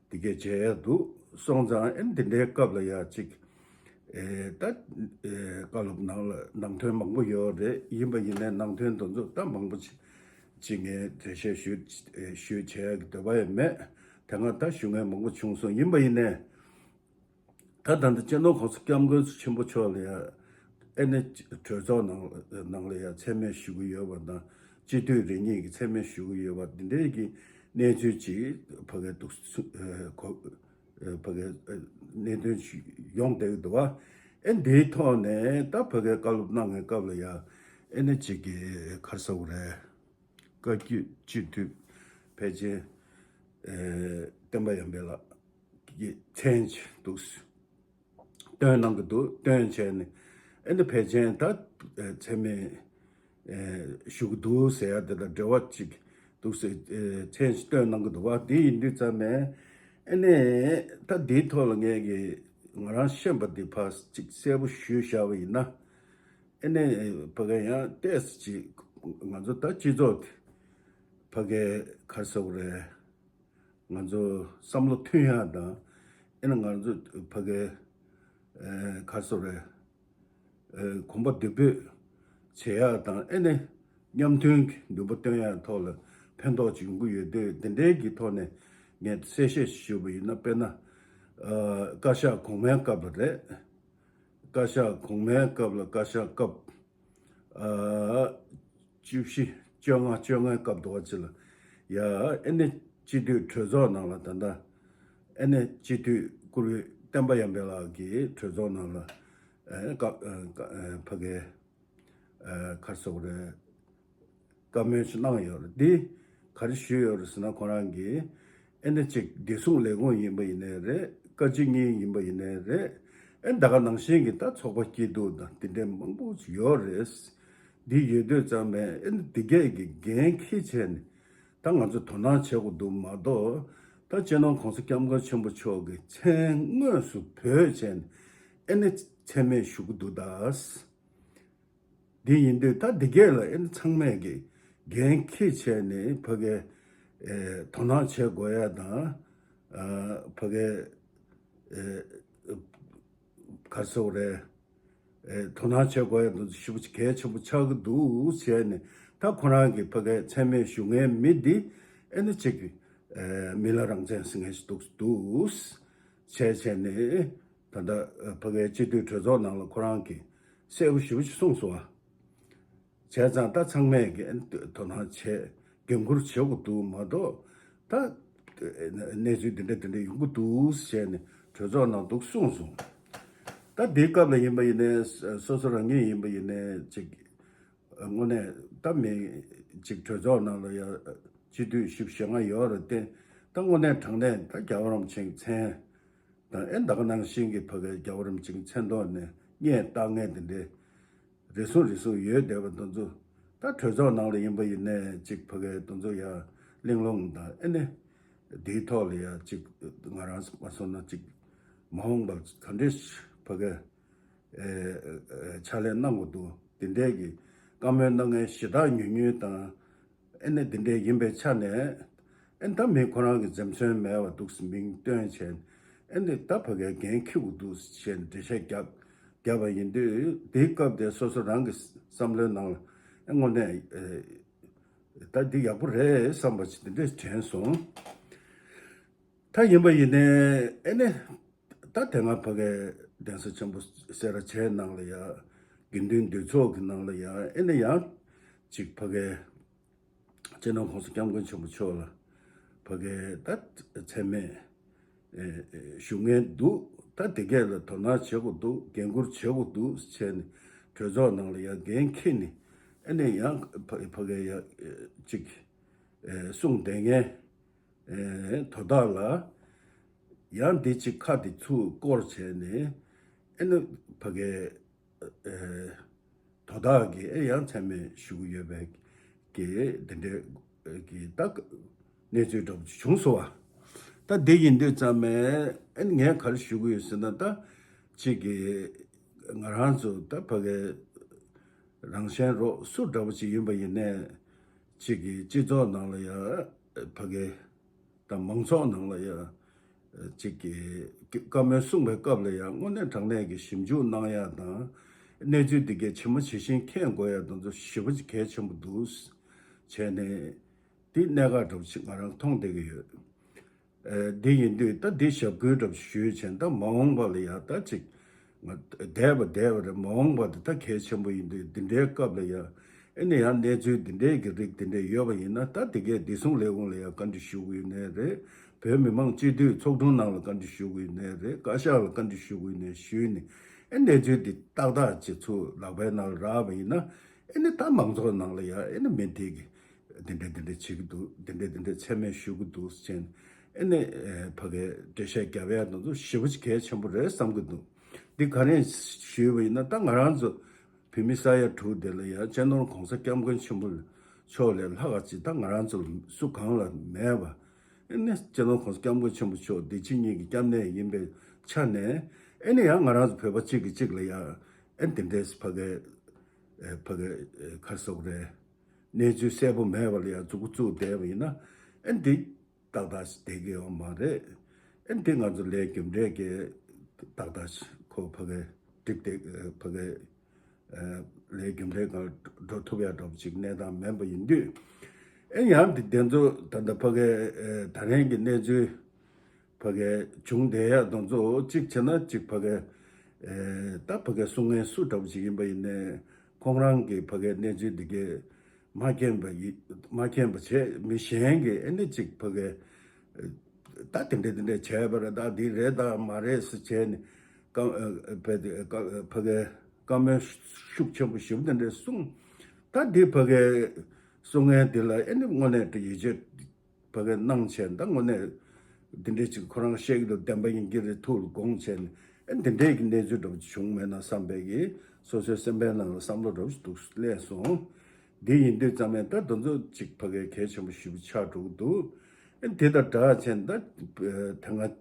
དེ་གས་མཇལ་ཡ་འདུག་སོང་ཙང་ཨེ་ནི་དེ་འདྲའི་སྐབས་ལ་ཡ་ཅིག་ཨེ་ད་ཨེ་བཀའ་སློབ་ནང་ལ་ནང་དོན་མང་པོ་ཡོད་རེད། ཡིན་པ་ཡིན་ནའི་ནང་དོན་དེ་ཚོ་ད་མང་པོ་ཅིག་ཅིག་ངས་འགྲེལ་བཤད་ཞུ་ཨེ་ཞུ་བྱས་ཡ་གི་འདོད་པ་ཡང་མེད། དེ་སྔ་ད་ཞུ་མཁན་མང་པོ་བྱུང་སོང་། ཡིན་པ་ཡིན་ནའི། ད་ད་ལྟ་སྤྱི་ནོར་༸གོང་ས་༸སྐྱབས་མགོན་ཆེན་པོ་མཆོག་ལ་ཡ་ཨེ་ནས་གྲོས་ཚོགས་ནང་ནང་ལ་ཡ་མཚན་སྨད་ཞུ་གི་ཡོད་པ་དང་། སྤྱི་འཐུས་རེ་གཉིས་ཀྱིས་མཚན་སྨད་ཞུ་གི་ཡོད་པ་འདི་འདྲའི་གི་གནས་ཚུལ་ཅིག་ཕ་གིར་འདུག་སེ་གོ་ཕ་གིར་གནད་དོན་ཞིག་ཡོང་བསྡད་ཀྱི་འདུག་བ། ཨེ་འདིའི་ཐོག་ནས་ད་ཕ་གིར་བཀའ་སློབ་གནང་བའི་སྐབས་ལ་ཡ་ཨེ་ནས་ཅིག་གི་ག་རེ་ཟེར་དགོས་རེད། བཀའ་བརྒྱུད་སྤྱི་འཐུས་ཕལ་ཆེར་ཨེ་བསྟན་པ་ཡར་འཕེལ་ལགས་ཀྱི་མཚན་ཅིག་འདུག་སྟོན་གནང་གི་འདུག་སྟོན་བྱས་ནས་ཨེ་འདི་ཕལ་ཆེར་ད་ཨེ་མཚན་སྨད་ཨེ་ཞུ་གི་འདུག་ཟེར་ཡ་དེ་དང་འབྲེལ་བ་ཅིག་འདུག་ཟེར་ཨེ་མཚན་ཞིག་སྟོན་གནང་གི་འདུག་བ། དེ་ཡིན་དུས་ཙམ་ནས་ཨེ་ནས་ད་འདིའི་ཐོག་ལ་ངས་ཀྱི་ང་རང་ཤེས་པ་འདི་ཕར་ཅིག་གསལ་པོ་ཞུས་བཞག་པ་ཡིན་ན། ཨེ་ནས་ཕ་གི་ཡང་ཏོག་ཙམ་ཅིག་ང་ཚོ་ད་སྤྱི་ཚོགས་ཕ་གི་ག་རེ་ཟེར་དགོས་རེད། ང་ཚོ་བསམ་བློ་མཐུན་ཡག་དང་། ཨེ་ནས་ང་ཚོ་ཕ་གི་ཨེ་ག་རེ་ཟེར་དགོས་རེད། ཨེ་གོམ་པ་མདུན་སྤོས་བྱེད་ཡག་དང་། ཨེ་ནས་མཉམ་མཐུན་གྱི་འདུན་པ་སྟོན་ཡག་ཐོག་ལ་ཕན་ཐོགས་ཅིག་ཡོང་གི་ཡོད་དུས། འདི་འདྲའི་གི་ཐོག་ནས་ངས་གསལ་བཤད་ཞུས་པ་ཡིན་ན། དཔེར་ན་ཨ་བཀའ་ཤག་གོང་མའི་སྐབས་ལ་རེད། བཀའ་ཤག་གོང་མའི་སྐབས་ལ་བཀའ་ཤག་སྐབས་ཨ་བཅུ་བཞི་བཅོ་ལྔ་བཅོ་ལྔའི་སྐབས་དུ་བ་ཅི་ལ་ཡ་ཨེ་ནས་སྤྱི་འཐུས་གྲོས་ཚོགས་ནང་ལ། ད་ལྟ་ཨེ་ནས་སྤྱི་འཐུས་བཀུར་འོས་བསྟན་པ་ཡར་འཕེལ་ལགས་ཀྱིས་གྲོས་ཚོགས་ནང་ལ་ཨེ་བཀའ་ཨེ་བཀའ་ཨེ་ཕ་གི་ཨེ་ག་རེ་ཟེར་དགོས་རེད། བཀའ་མོལ་ཞིག་གནང་ཡོད་རེད། འདི་ག་རེ་ཞུས་ཡོད་རེད་ཟེར་ན། ཁོ་རང་གིས་ཨེ་ནས་ཅིག་བདེ་སྲུང་ལས་ཁུངས་ཡིན་པ་ཡིན་ནའི་རེད། བཀའ་སྤྱི་གཉིས་ཡིན་པ་ཡིན་ནའི་རེད། ཨེ་ད་ག་ནང་བཞིན་གྱི་ད་ཚོགས་པ་སྐྱིད་སྡུག་དང་དེ་འདྲའི་མང་པོ་ཞིག་ཡོད་རེད། འདི་ཡོད་དུས་ཙམ་པས་ཨེ་འདི་གས་ཀྱི་འགན་འཁྱེར་བྱས་ནས་ད་ང་ཚོ་དོ་སྣང་བྱེད་དགོས་འདུག་མ་གཏོགས། ད་སྤྱི་ནོར་༸གོང་ས་༸སྐྱབས་མགོན་ཆེན་པོ་མཆོག་གི་མཚན་དངོས་སུ་བོས་བྱས་ནས་ཨེ་ནས་མཚན་སྨད་ཞུ་གི་འདུག་ད། འདི་ཡིན་དུས་ད་འདི་གས་ལ་ཨེ་ནས་ཚང་མས་ཀྱི་འགན་འཁྱེར་བྱས་ནས་ཕ་གི་ཨེ་དོ་སྣང་བྱེད་དགོས་ཡ་དང་། ཨ་ཕ་གི་ཨེ་ག་རེ་ཟེར་དགོས་རེད། ཨེ་དོ་སྣང་བྱེད་དགོས་ཡ་དེ་ཞེ་པོ་ཅིག་གལ་ཆེན་པོ་ཆགས་ཀྱི་འདུག་བྱས་ནས། ད་ཁོ་རང་གི་ཕ་གིའི་མཚན་སྨད་ཞུ་མཁན་མི་འདི་ཨེ་ནས་ཅིག་ཨེ་མི་ལ་རང་བཙན་ཟེར་མཁན་ཞིག་འདུག་འདུག་བྱས་བྱས་ནས། ད་ལྟ་ཕ་གིའི་སྤྱི་འཐུས་གྲོས་ཚོགས་ནང་ལ་ཁོ་རང་གིས་གསལ་པོ་ཞེ་པོ་ཅིག་གསུངས་སོང་བ། བྱས་ཙང་ད་ཚང་མས་ཀྱི་དོ་སྣང་བྱས་འགན་འཁུར་བྱེད་དགོས་འདུག་མ་གཏོགས། ད་གནས་ཚུལ་འདི་འདྲ་འདི་འདྲ་ཡོང་གི་འདུག་ཟེར་ནས་གྲོས་ཚོགས་ནང་འདུག་གསུངས་སོང་། ད་འདིའི་སྐབས་ལ་ཡིན་པ་ཡིན་ནའི་སོ་སོ་རང་ཉིད་ཡིན་པ་ཡིན་ནའི་ཅིག་དངོས་གནས་ད་མི་ཅིག་གྲོས་ཚོགས་ནང་ལ་ཡ་སྤྱི་འཐུས་བཞི་བཅུ་ཞེ་ལྔ་ཡོད་རེད་དེ། ད་དངོས་གནས་དྲང་གནས་ད་རྒྱལ་བ་རིན་པོ་ཆེའི་མཚན་དང་ཨེ་ད་ག་ནང་བཞིན་གྱི་ཕ་གི་རྒྱལ་བ་རིན་པོ་ཆེའི་མཚན་ཐོག་ནས་སྙན་བཏགས་མཁན་དེ་འདྲའི་རེ་ཟུང་རེ་ཟུང་ཡོད་བསྡད་པ་དེ་ཚོ་ད་གྲོས་ཚོགས་ནང་ལ་ཡིན་པ་ཡིན་ནའི་ཅིག་ཕ་གི་དེ་ཚོ་ཡ་གླེང་སློང་དང་ཨེ་ནི་དེའི་ཐོག་ལ་ཡ་ཅིག་ང་རང་མ་སོང་ན་ཅིག་མ་འོངས་པར་ག་འདྲས་ཕ་གི་ཨེ་ཨེ་ཕྱག་ལས་གནང་དགོས་འདུག་དེ་འདྲས་ཀྱི་བཀའ་མོལ་གནང་མཁན་ཞེ་དྲག་ཉུང་ཉུང་དང་། ཨེ་ནི་དེ་འདྲས་ཡིན་པའི་ཆ་ནས་ཨེ་ད་མི་ཁོ་རང་གི་འཛེམ་ཟོན་མེད་པ་འདུག་མིང་བཏོན་བྱས་ཨེ་ནི་ད་ཕ་གིའི་འགན་འཁྱེར་དགོས་འདུག་ཞེས་འགྲེལ་བཤད་བརྒྱབ་བརྒྱབ་པ་ཡིན་དུས་དེའི་སྐབས་དེ་སོ་སོ་རང་གི་བསམ་བློའི་ནང་ལ་ཨེ་དངོས་གནས་ཨེ་ད་འདི་ཡག་པོ་རེད་བསམ་པ་ཞིག་དེ་འདྲས་དྲན་སོང་། ད་ཡིན་པ་ཡིན་ནའི་ཨེ་ནི་ད་དེ་སྔ་ཕ་གིའི་གདན་ས་ཆེན་པོ་སེ་ར་བྱེས་ནང་ལ་ཡ་དགེ་འདུན་འདུས་ཚོགས་ཀྱི་ནང་ལ་ཡ་ཨེ་ནི་ཡང་ཅིག་ཕ་གིའི་སྤྱི་ནོར་༸གོང་ས་༸སྐྱབས་མགོན་ཆེན་པོ་མཆོག་ལ་ཕ་གིའི་ད་མཚན་སྨད་ཨེ་ཨེ་ཞུ་མཁན་འདུག་ད་དེ་གས་ལ་དོ་སྣང་བྱེད་དགོས་འདུག་འགན་འཁུར་བྱེད་དགོས་འདུག་བྱས་ནས་གྲོས་ཚོགས་ནང་ལ་ཡང་འགན་འཁྱེར་ནས་ཨེ་ནས་ཡང་ཕ་ཕ་གིའི་ཡང་ཅིག་ཨེ་གསུངས་བསྡད་མཁན་ཨེ་དོ་བདག་ལ་ཡང་འདི་ཅིག་ཁ་འདི་ཚུར་བསྐོར་བྱས་ནས་ཨེ་ནས་ཕ་གིའི་ཨེ་དོ་བདག་གིས་ཨེ་ཡང་མཚན་སྨད་ཞུ་གི་ཡོད་པའི་གི་དེ་འདྲའི་གི་ད་གནས་ཚུལ་འདྲ་པོ་བྱུང་སོང་བ། ད་འདི་ཡིན་དུས་ཙམ་ནས་ཨེ་ངས་ག་རེ་ཞུ་གི་ཡོད་ཟེར་ན་ད་ཅིག་གི་ང་རང་ཚོ་ད་ཕ་གི་རང་གཞན་རོགས་སུ་འདྲ་པོ་ཅིག་ཡིན་པ་ཡིན་ནའི་ཅིག་གི་སྤྱི་ཚོགས་ནང་ལ་ཡང་ཕ་གི་དང་མང་ཚོགས་ནང་ལ་ཡང་ཅིག་གི་བཀའ་མོལ་གསུངས་པའི་སྐབས་ལ་ཡང་དངོས་གནས་དྲང་གནས་ཀྱི་ཞིབ་འཇུག་གནང་ཡ་དང་གནས་ཚུལ་འདི་གའི་ཇི་མ་ཇི་བཞིན་མཁྱེན་དགོས་ཡ་དེ་ཚོ་ཞེ་པོ་ཅིག་གལ་ཆེན་པོ་འདུག་བྱས་ནས་འདི་གནད་འགག་འདྲ་པོ་ཅིག་ང་རང་མཐོང་བསྡད་ཀྱི་ཡོད། ཨེ་འདི་ཡིན་དུས་ད་འདི་ཞབས་སྐུལ་འདྲ་པོ་ཞུས་བྱས་ད་མ་འོངས་པ་ལ་ཡ་ད་ཅིག་ང་འདས་པ་འདས་པ་རེད། མ་འོངས་པ་དེ་ད་གལ་ཆེན་པོ་ཡིན་དུས་འདི་འདྲའི་སྐབས་ལ་ཡ་ཨེ་ནས་ཡང་གནས་ཚུལ་འདི་འདྲའི་གི་རིགས་འདི་འདྲའི་ཡོད་པ་ཡིན་ན་ད་དེ་གས་བདེ་སྲུང་ལས་ཁུངས་ལ་ཡ་བཀའ་འདྲི་ཞུ་དགོས་ནའི་རེད། བོད་མི་མང་སྤྱི་འཐུས་ཚོགས་དྲུང་ནང་ལ་བཀའ་འདྲི་ཞུ་དགོས་ནའི་རེད། བཀའ་ཤག་ལ་བཀའ་འདྲི་ཞུ་དགོས་ནའི་ཞུས་ནས་ཨེ་གནས་ཚུལ་འདི་ཏག་ཏག་ཅིག་ཚུར་ལག་པའི་ནང་ལ་རག་པ་ཡིན་ན་ཨེ་ནས་ད་མང་ཚོགས་ནང་ལ་ཡ་ཨེ་ནས་མི་དེ་གི་འདི་འདྲ་འདི་འདྲ་བྱེད་ཀྱི་འདུག་འདི་འདྲ་འདི་འདྲ་མཚན་སྨད་ཞུ་གི་འདུག་ཟེར་ནས་ཨེ་ནས་ཕ་གིའི་འགྲེལ་བཤད་རྒྱབ་ཡ་དེ་ཚོ་ཞེ་པོ་ཅིག་གལ་ཆེན་པོ་རེད་བསམ་གྱི་འདུག་འདི་ག་རེ་ཞུས་པ་ཡིན་ན་ད་ང་རང་ཚོ་བོད་མི་ས་ཡ་དྲུག་དེ་ལ་ཡ་སྤྱི་ནོར་༸གོང་ས་༸སྐྱབས་མགོན་ཆེན་པོ་མཆོག་ལས་ལྷག་ག་ཅིག་ད་ང་རང་ཚོ་ལ་སུ་གང་ལ་མེད་པ། ཨེ་ནས་སྤྱི་ནོར་༸གོང་ས་༸སྐྱབས་མགོན་ཆེན་པོ་མཆོག་འདི་ཕྱི་གཉིས་ཀྱི་སྐྱབས་གནས་ཡིན་པའི་ཆ་ནས་ཨེ་ནས་ཡང་ང་རང་ཚོ་བོད་པ་གཅིག་གིས་གཅིག་ལ་ཡ་ཨེ་འདི་འདྲས་ཕ་གིའི་ཨེ་ཕ་གིའི་ཨེ་ག་རེ་ཟེར་དགོས་རེད། གནས་ཚུལ་གསལ་པོ་མེད་པ་ལ་ཡང་མཛུབ་གུ་བཙུགས་བསྡད་པ་ཡིན་ན་ཨེ་འདི་ཏག་ཏག་བསྡད་ཀྱི་ཡོད་མ་རེད། ཨེ་འདི་ང་ཚོ་ལས་རྒྱུ་འབྲས་ཀྱི་ཏག་ཏག་ཁོ་ཕ་གིའི་འགྲིག་སྟེ་ཕ་གིའི་ལས་རྒྱུ་འབྲས་སྒང་འགྲོ་ཐུབ་ཡ་འདྲ་པོ་ཅིག་གནས་སྟངས་མིན་པ་ཡིན་དུས་ཨེ་ཡང་འདི་དེ་ཚོ་ད་ལྟ་ཕ་གིའི་ད་རིང་གི་གནས་ཚུལ་ཕ་གིའི་བྱུང་བསྡད་ཡ་དེ་ཚོ་གཅིག་བྱས་ན་གཅིག་ཕ་གིའི་ད་ཕ་གིའི་གསུང་མཁན་སུ་འདྲ་པོ་ཅིག་ཡིན་པ་ཡིན་ནའི་ཁོང་རང་གི་ཕ་གིའི་གནས་ཚུལ་འདི་གའི་མ་མཁྱེན་པ་ཡི་མ་མཁྱེན་པ་བྱས་མི་གཞན་གྱིས་ཨེ་ནི་གཅིག་ཕ་གིའི་ད་དེ་འདྲས་དེ་འདྲས་བྱས་པ་རེད། ད་འདི་རེད་ད་མ་རེད་ཟེར་བྱས་ནས་བཀའ་ཕ་གིའི་བཀའ་ཕ་གིའི་བཀའ་མོལ་ཤུགས་ཆེན་པོ་ཞེ་པོ་དེ་འདྲས་གསུངས། ད་འདི་ཕ་གིའི་གསུང་མཁན་དེ་ལ་ཨེ་ནི་དངོས་གནས་དེ་ཡིད་ཆེས་ཕ་གིའི་གནང་བྱས་ད་དངོས་གནས་འདི་འདྲས་ཅིག་ཁོ་རང་བཤད་ཀྱི་འདུག་བདེན་པ་ཡིན་གྱི་རེད་ཐུགས་ལ་དགོངས་བྱས་ནས་ཨེ་འདི་འདྲས་ཀྱི་གནས་ཚུལ་འདྲ་པོ་བྱུང་མེད་ན་བསམ་པའི་གི་སོ་སོའི་སེམས་པའི་ནང་ལ་བསམ་བློ་འདྲ་པོ་ཞིག་འདུག་སླེབས་སོང་། འདི་ཡིན་དུས་ཙམ་ནས་ད་དེ་ཚོ་ཅིག་ཕ་གིའི་གལ་ཆེན་པོ་ཞེ་པོ་ཆགས་འགྲོ་གི་འདུག་ཨེ་དེ་དང་སྦྲགས་བྱས་ད་ཐེངས་ལྔ་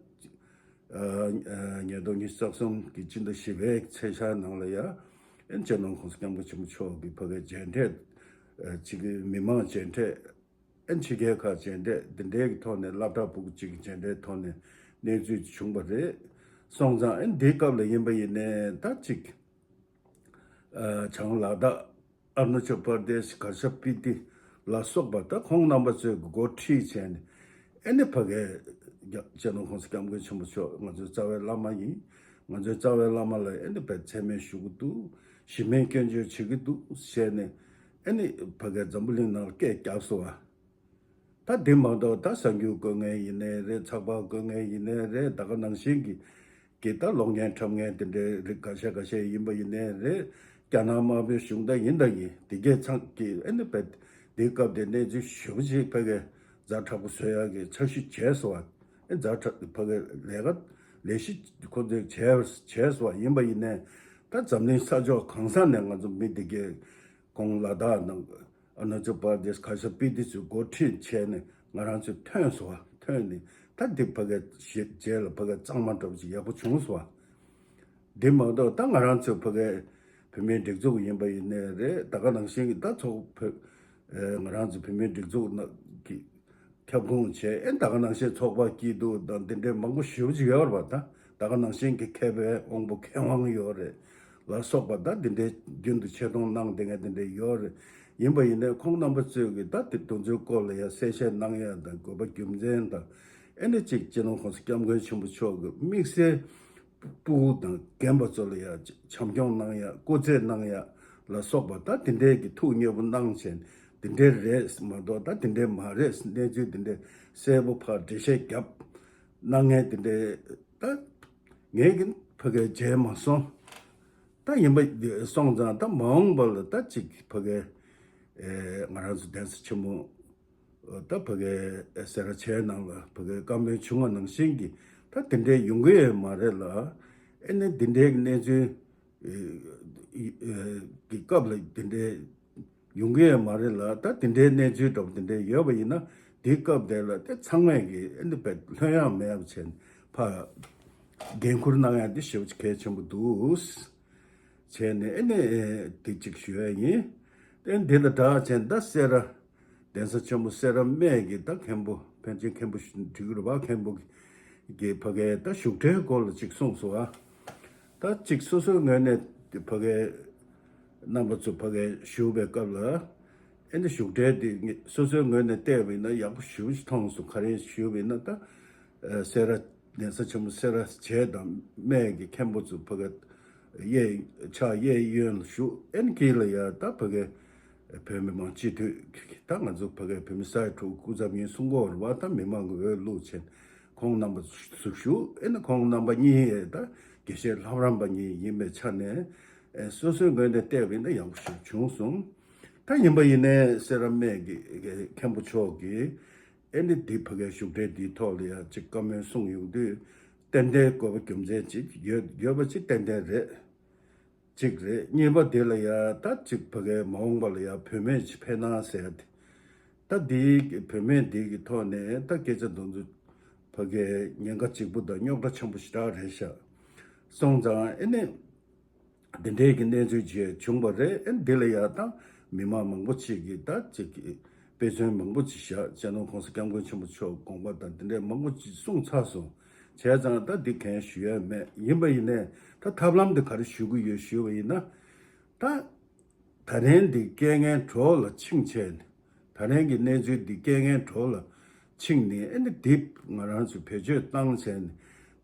ཉིས་སྟོང་ཉི་ཤུ་རྩ་གསུམ་གྱི་སྤྱི་ཟླ་བཞི་པའི་ཚེས་ཤར་ནང་ལ་ཡ་ཨེ་སྤྱི་ནོར་༸གོང་ས་༸སྐྱབས་མགོན་ཆེན་པོ་མཆོག་གི་ཕ་གིའི་མཇལ་འཕྲད་ཅིག་མི་མང་མཇལ་འཕྲད་ཨེ་ཕྱི་རྒྱལ་ཁག་མཇལ་འཕྲད་འདི་འདྲའི་གི་ཐོག་ནས་སློབ་གྲྭ་ཕྲུ་གུ་གཅིག་གི་མཇལ་འཕྲད་ཐོག་ནས་གནས་ཚུལ་བྱུང་བ་རེད། སོང་ཙང་ཨེ་འདིའི་སྐབས་ལ་ཡིན་པ་ཡིན་ནའི་ད་ཅིག་བྱང་ལ་དྭགས་ཨ་རུ་ན་ཅལ་པར་དེ་ཤི་གར་ཤ་སྤི་ཏི་ལ་སོགས་པ་ད་ཁོང་རྣམ་པ་ཚོས་འགོ་ཁྲིད་བྱས་ནས་ཨེ་ནི་ཕ་གིའི་སྤྱི་ནོར་༸གོང་ས་༸སྐྱབས་མགོན་ཆེན་པོ་མཆོག་ང་ཚོའི་རྩ་བའི་བླ་མ་ཡིན། ང་ཚོའི་རྩ་བའི་བླ་མ་ལ་ཨེ་ནི་བས་མཚན་སྨད་ཞུ་གི་འདུག་གཞི་མེད་སྐྱོན་བརྗོད་བྱེད་ཀྱི་འདུག་ཟེར་ནས་ཨེ་ནི་ཕ་གིའི་འཛམ་བུ་གླིང་ནང་ལ་སྐད་བརྒྱབ་སོང་བ། ད་འདི་མ་གཏོགས་ད་གསར་འགྱུར་བཀོད་མཁན་ཡིན་ནའི་རེད། ཚགས་པར་བཀོད་མཁན་ཡིན་ནའི་རེད། ད་ག་ནང་བཞིན་གྱི་ གི་ད་གློག་བརྙན་འཁྲབ་མཁན་དེ་འདྲའི་རིགས་ཁ་ཤས་ཁ་ཤས་ཡིན་པ་ཡིན་ནའི་རེད། རྒྱ་ནག་དམར་པོའི་གཞུང་ད་ཡིན་ད་ཡིན་དེ་གས་ཚང་གི་ཨེ་ནི་བས་དེའི་སྐབས་དེ་གནས་ཚུལ་ཞེ་པོ་ཅིག་ཕ་གི་ཛ་དྲག་པོ་བཟོ་ཡག་གི་འཆར་གཞི་བྱས་སོང་བ། ཨེ་ཛ་དྲག་ཕ་གི་ལས་ཀ་ལས་གཞི་ཁོ་ཚོས་བྱས་བྱས་སོང་བ་ཡིན་པ་ཡིན་ནའི་ད་འཛམ་གླིང་ས་ཕྱོགས་གང་ས་ནས་ང་ཚོ་མི་དེ་གས་ཁོང་ལ་དྭགས་ནང་ཨ་ན་ཅོ་པར་དེ་ཁ་ཤ་པི་ཏི་ཚོས་འགོ་ཁྲིད་བྱས་ནས་ང་རང་ཚོས་ཐོན་སོང་བ། ཐོན་ནས་ད་འདི་ཕ་གི་ཞེ་རྗེས་ལ་ཕ་གི་གཙང་མ་འདྲ་པོ་ཅིག་ཡག་པོ་བྱུང་སོང་བ། འདི་མ་གཏོགས་ད་ང་རང་ཚོ་ཕ་གི་བོད་མིའི་སྒྲིག་འཛུགས་ཡིན་པ་ཡིན་ནའི་རེད། ད་ག་ནང་བཞིན་གྱི་ད་ཚོགས་བོད་ཨེ་ང་རང་ཚོ་བོད་མིའི་སྒྲིག་འཛུགས་ནང་གི་ཁྱབ་ཁོངས་བྱས། ཨེ་ད་ག་ནང་བཞིན་ཚོགས་པ་སྐྱིད་སྡུག་དང་འདི་འདྲའི་མང་པོ་ཞེ་པོ་ཅིག་ཡོད་རེད་པ། ད་ད་ག་ནང་བཞིན་གྱི་མཁས་པའི་དབང་པོ་མཁས་དབང་ཡོད་རེད་ལ་སོགས་པ། ད་འདི་འདྲའི་རྒྱུན་དུ་ཆེ་མཐོང་གནང་བསྡད་མཁན་འདི་འདྲ་ཡོད་རེད། ཡིན་པ་ཡིན་ནའི་ཁོང་རྣམ་པ་ཚོས་ཀྱི་ད་དེ་དེ་ཚོའི་སྐོར་ལ་ཡང་གསལ་བཤད་གནང་ཡ་དང་དགོས་པ་རྒྱུ་མཚན་དང་། ཨེ་ནི་གཅིག་སྤྱི་ནོར་༸གོང་ས་༸སྐྱབས་མགོན་ཆེན་པོ་མཆོག་གི་དམིགས་བསལ་སྤུ་གུ་དང་རྒན་པ་ཚོ་ལ་ཡང་བྱམས་སྐྱོང་གནང་ཡ། སྐུ་རྩེད་གནང་ཡ་ལ་སོགས་པ། ད་དེ་འདྲའི་གི་ཐུགས་མཉེས་པོ་གནང་བྱས། དེ་འདྲའི་རེད་མ་གཏོགས་ད་དེ་འདྲའི་མ་རེད། གནས་ཚུལ་དེ་འདྲའི་གསལ་པོ་ཕར་འགྲེལ་བཤད་རྒྱབ་གནང་མཁན་དེ་འདྲའི་ད་ངས་ཀྱི་ཕ་གིར་མཇལ་མ་སོང་། ད་ཡིན་པ་སོང་ཙང་ད་མ་འོངས་པ་ལ་ད་ཅིག་ཕ་གིར་ཨེ་ང་རང་ཚོ་གདན་ས་ཆེན་མོ་ད་ཕ་གིར་སེ་ར་བྱེས་ནང་ལ་ཕ་གིར་བཀའ་མོལ་བྱུང་བ་ནང་བཞིན་གྱི་ད་དེ་འདྲའི་ཡོང་གི་ཡོད་མ་རེད་ལ། ཨེ་ནི་དེ་འདྲའི་གནས་ཚུལ་ཨེ་ཨེ་གི་སྐབས་ལ་དེ་འདྲའི་ཡོང་གི་ཡོད་མ་རེད་ལ། ད་དེ་འདྲའི་གནས་ཚུལ་འདྲ་པོ་དེ་འདྲའི་ཡོད་པ་ཡིན་ན། དེའི་སྐབས་དེ་ལ་དེ་ཚང་མས་ཀྱི་ཨེ་འདི་བས་ལྷོད་ཡངས་མེད་པ་བྱས་ནས་ཕར་འགན་འཁུར་གནང་ཡ་འདི་ཞེ་པོ་ཅིག་གལ་ཆེན་པོ་འདུག་བྱས་ནས། ཨེ་ནས་དེ་གཅིག་ཞུ་ཡ་ཡིན། ཨེ་འདི་ལ་སྦྲགས་བྱས་ནས་ད་སེ་ར་གདན་ས་ཆེན་པོ་སེ་ར་སྨད་ཀྱི་ད་མཁན་པོ་པཎ་ཆེན་མཁན་པོ་འབྲི་གུ་རུ་བ་མཁན་པོ་གི་ཕ་གིའི་ད་བཞུགས་གྲལ་སྐོར་ལ་ཅིག་གསུངས་སོང་ཨ། ད་ཅིག་སོ་སོའི་ངོས་ནས་ཕ་གིའི་རྣམ་པ་ཚོ་ཕ་གིར་བཞུགས་པའི་སྐབས་ལ། ཨེ་འདི་བཞུགས་གྲལ་འདི་སོ་སོའི་ངོས་ནས་བལྟས་པ་ཡིན་ན་ཡག་པོ་ཞེ་པོ་ཅིག་མཐོང་སོང་། ག་རེ་ཞུས་པ་ཡིན་ན་ད་ཨ་སེ་ར་གདན་ས་ཆེན་མོ་སེ་ར་བྱེས་དང་སྨད་ཀྱི་མཁན་པོ་ཚོ་ཕ་གིར་གཡས་ཕྱག་གཡས་གཡོན་ལ་བཞུགས། ཨེ་ནི་དཀྱིལ་ལ་ཡ་ད་ཕ་གིར་བོད་མི་མང་སྤྱི་འཐུས་ད་ང་ཚོ་ཕ་གིའི་བོད་མི་ས་ཡ་དྲུག་སྐུ་ཚབ་ཡིན་གསུང་གི་ཡོད་རེད་པ། ད་མི་མང་གི་འོས་བླུགས་བྱས་ཁོང་རྣམ་པ་ཚོ་བཞུགས། ཨེ་ནི་ཁོང་རྣམ་པ་གཉིས་ད་དགེ་བཤེས་ལྷ་རམས་པ་གཉིས་ཡིན་པའི་ཆ་ནས་ཨེ་སོ་སོའི་ངོས་ནས་བལྟས་པ་ཡིན་ན་ཡག་པོ་ཞིག་བྱུང་སོང་། ད་ཡིན་པ་ཡིན་ནའི་སེ་ར་སྨད་ཀྱི་མཁན་པོ་མཆོག་གིས་ཨེ་ནི་འདི་ཕ་གིའི་བཞུགས་གྲལ་འདིའི་ཐོག་ལ་ཡ་ཅིག་བཀའ་མོལ་གསུངས་ཡོང་དུས་ཏན་ཏན་དགོས་པ་རྒྱུ་མཚན་ཅིག་ཡོད་ཡོད་པ་ཅིག་ཏན་ཏན་རེད། གཅིག་རེད། གཉིས་པ་དེ་ལ་ཡ་ད་གཅིག་ཕ་གིའི་མ་འོངས་པ་ལ་ཡ་བུད་མེད་ཅིག་འཕེལ་གནང་ཟེར་ཡ་དེ། ད་འདིའི་བུད་མེད་འདི་གི་ཐོག་ནས་ད་སྐད་ཆ་འདི་ཚོ་ཕ་གིའི་ཉེན་ཁ་གཅིག་པུ་དང་རྙོག་དྲ་ཆེན་པོ་ཞེ་དྲག་རེད་ཤག་སོང་ཙང་ཨེ་ནི་འདི་འདྲའི་གི་གནས་ཚུལ་ཅིག་བྱུང་བ་རེད། ཨེ་འདི་ལ་ཡ་ད་མི་མང་མང་པོ་ཅིག་གིས་ད་ཅིག་གི་དཔེ་མཚོན་མང་པོ་ཅིག་བཞག་སྤྱི་ནོར་༸གོང་ས་༸སྐྱབས་མགོན་ཆེན་པོ་མཆོག་དགོངས་པ་དང་འདི་འདྲའི་མང་པོ་ཅིག་གསུངས་ཚར་སོང་། བྱས་ཙང་ད་འདི་གང་ཞུ་ཡ་མེད། ཡིན་པ་ཡིན་ནའི་ད་ཐབས་ལམ་འདི་ག་རེ་ཞུ་གི་ཡོད་ཞུས་པ་ཡིན་ན། ད་ད་རིང་འདི་རྐྱེན་ངན་གྲོགས་ལ་འཆིང་བྱས་ནས། ད་རིང་གི་གནས་ཚུལ་འདི་རྐྱེན་ངན་གྲོགས་ལ་འཆིང་ནས། ཨེ་ནི་འདི་ང་རང་ཚོས་བེད་སྤྱོད་བཏང་བྱས་ནས།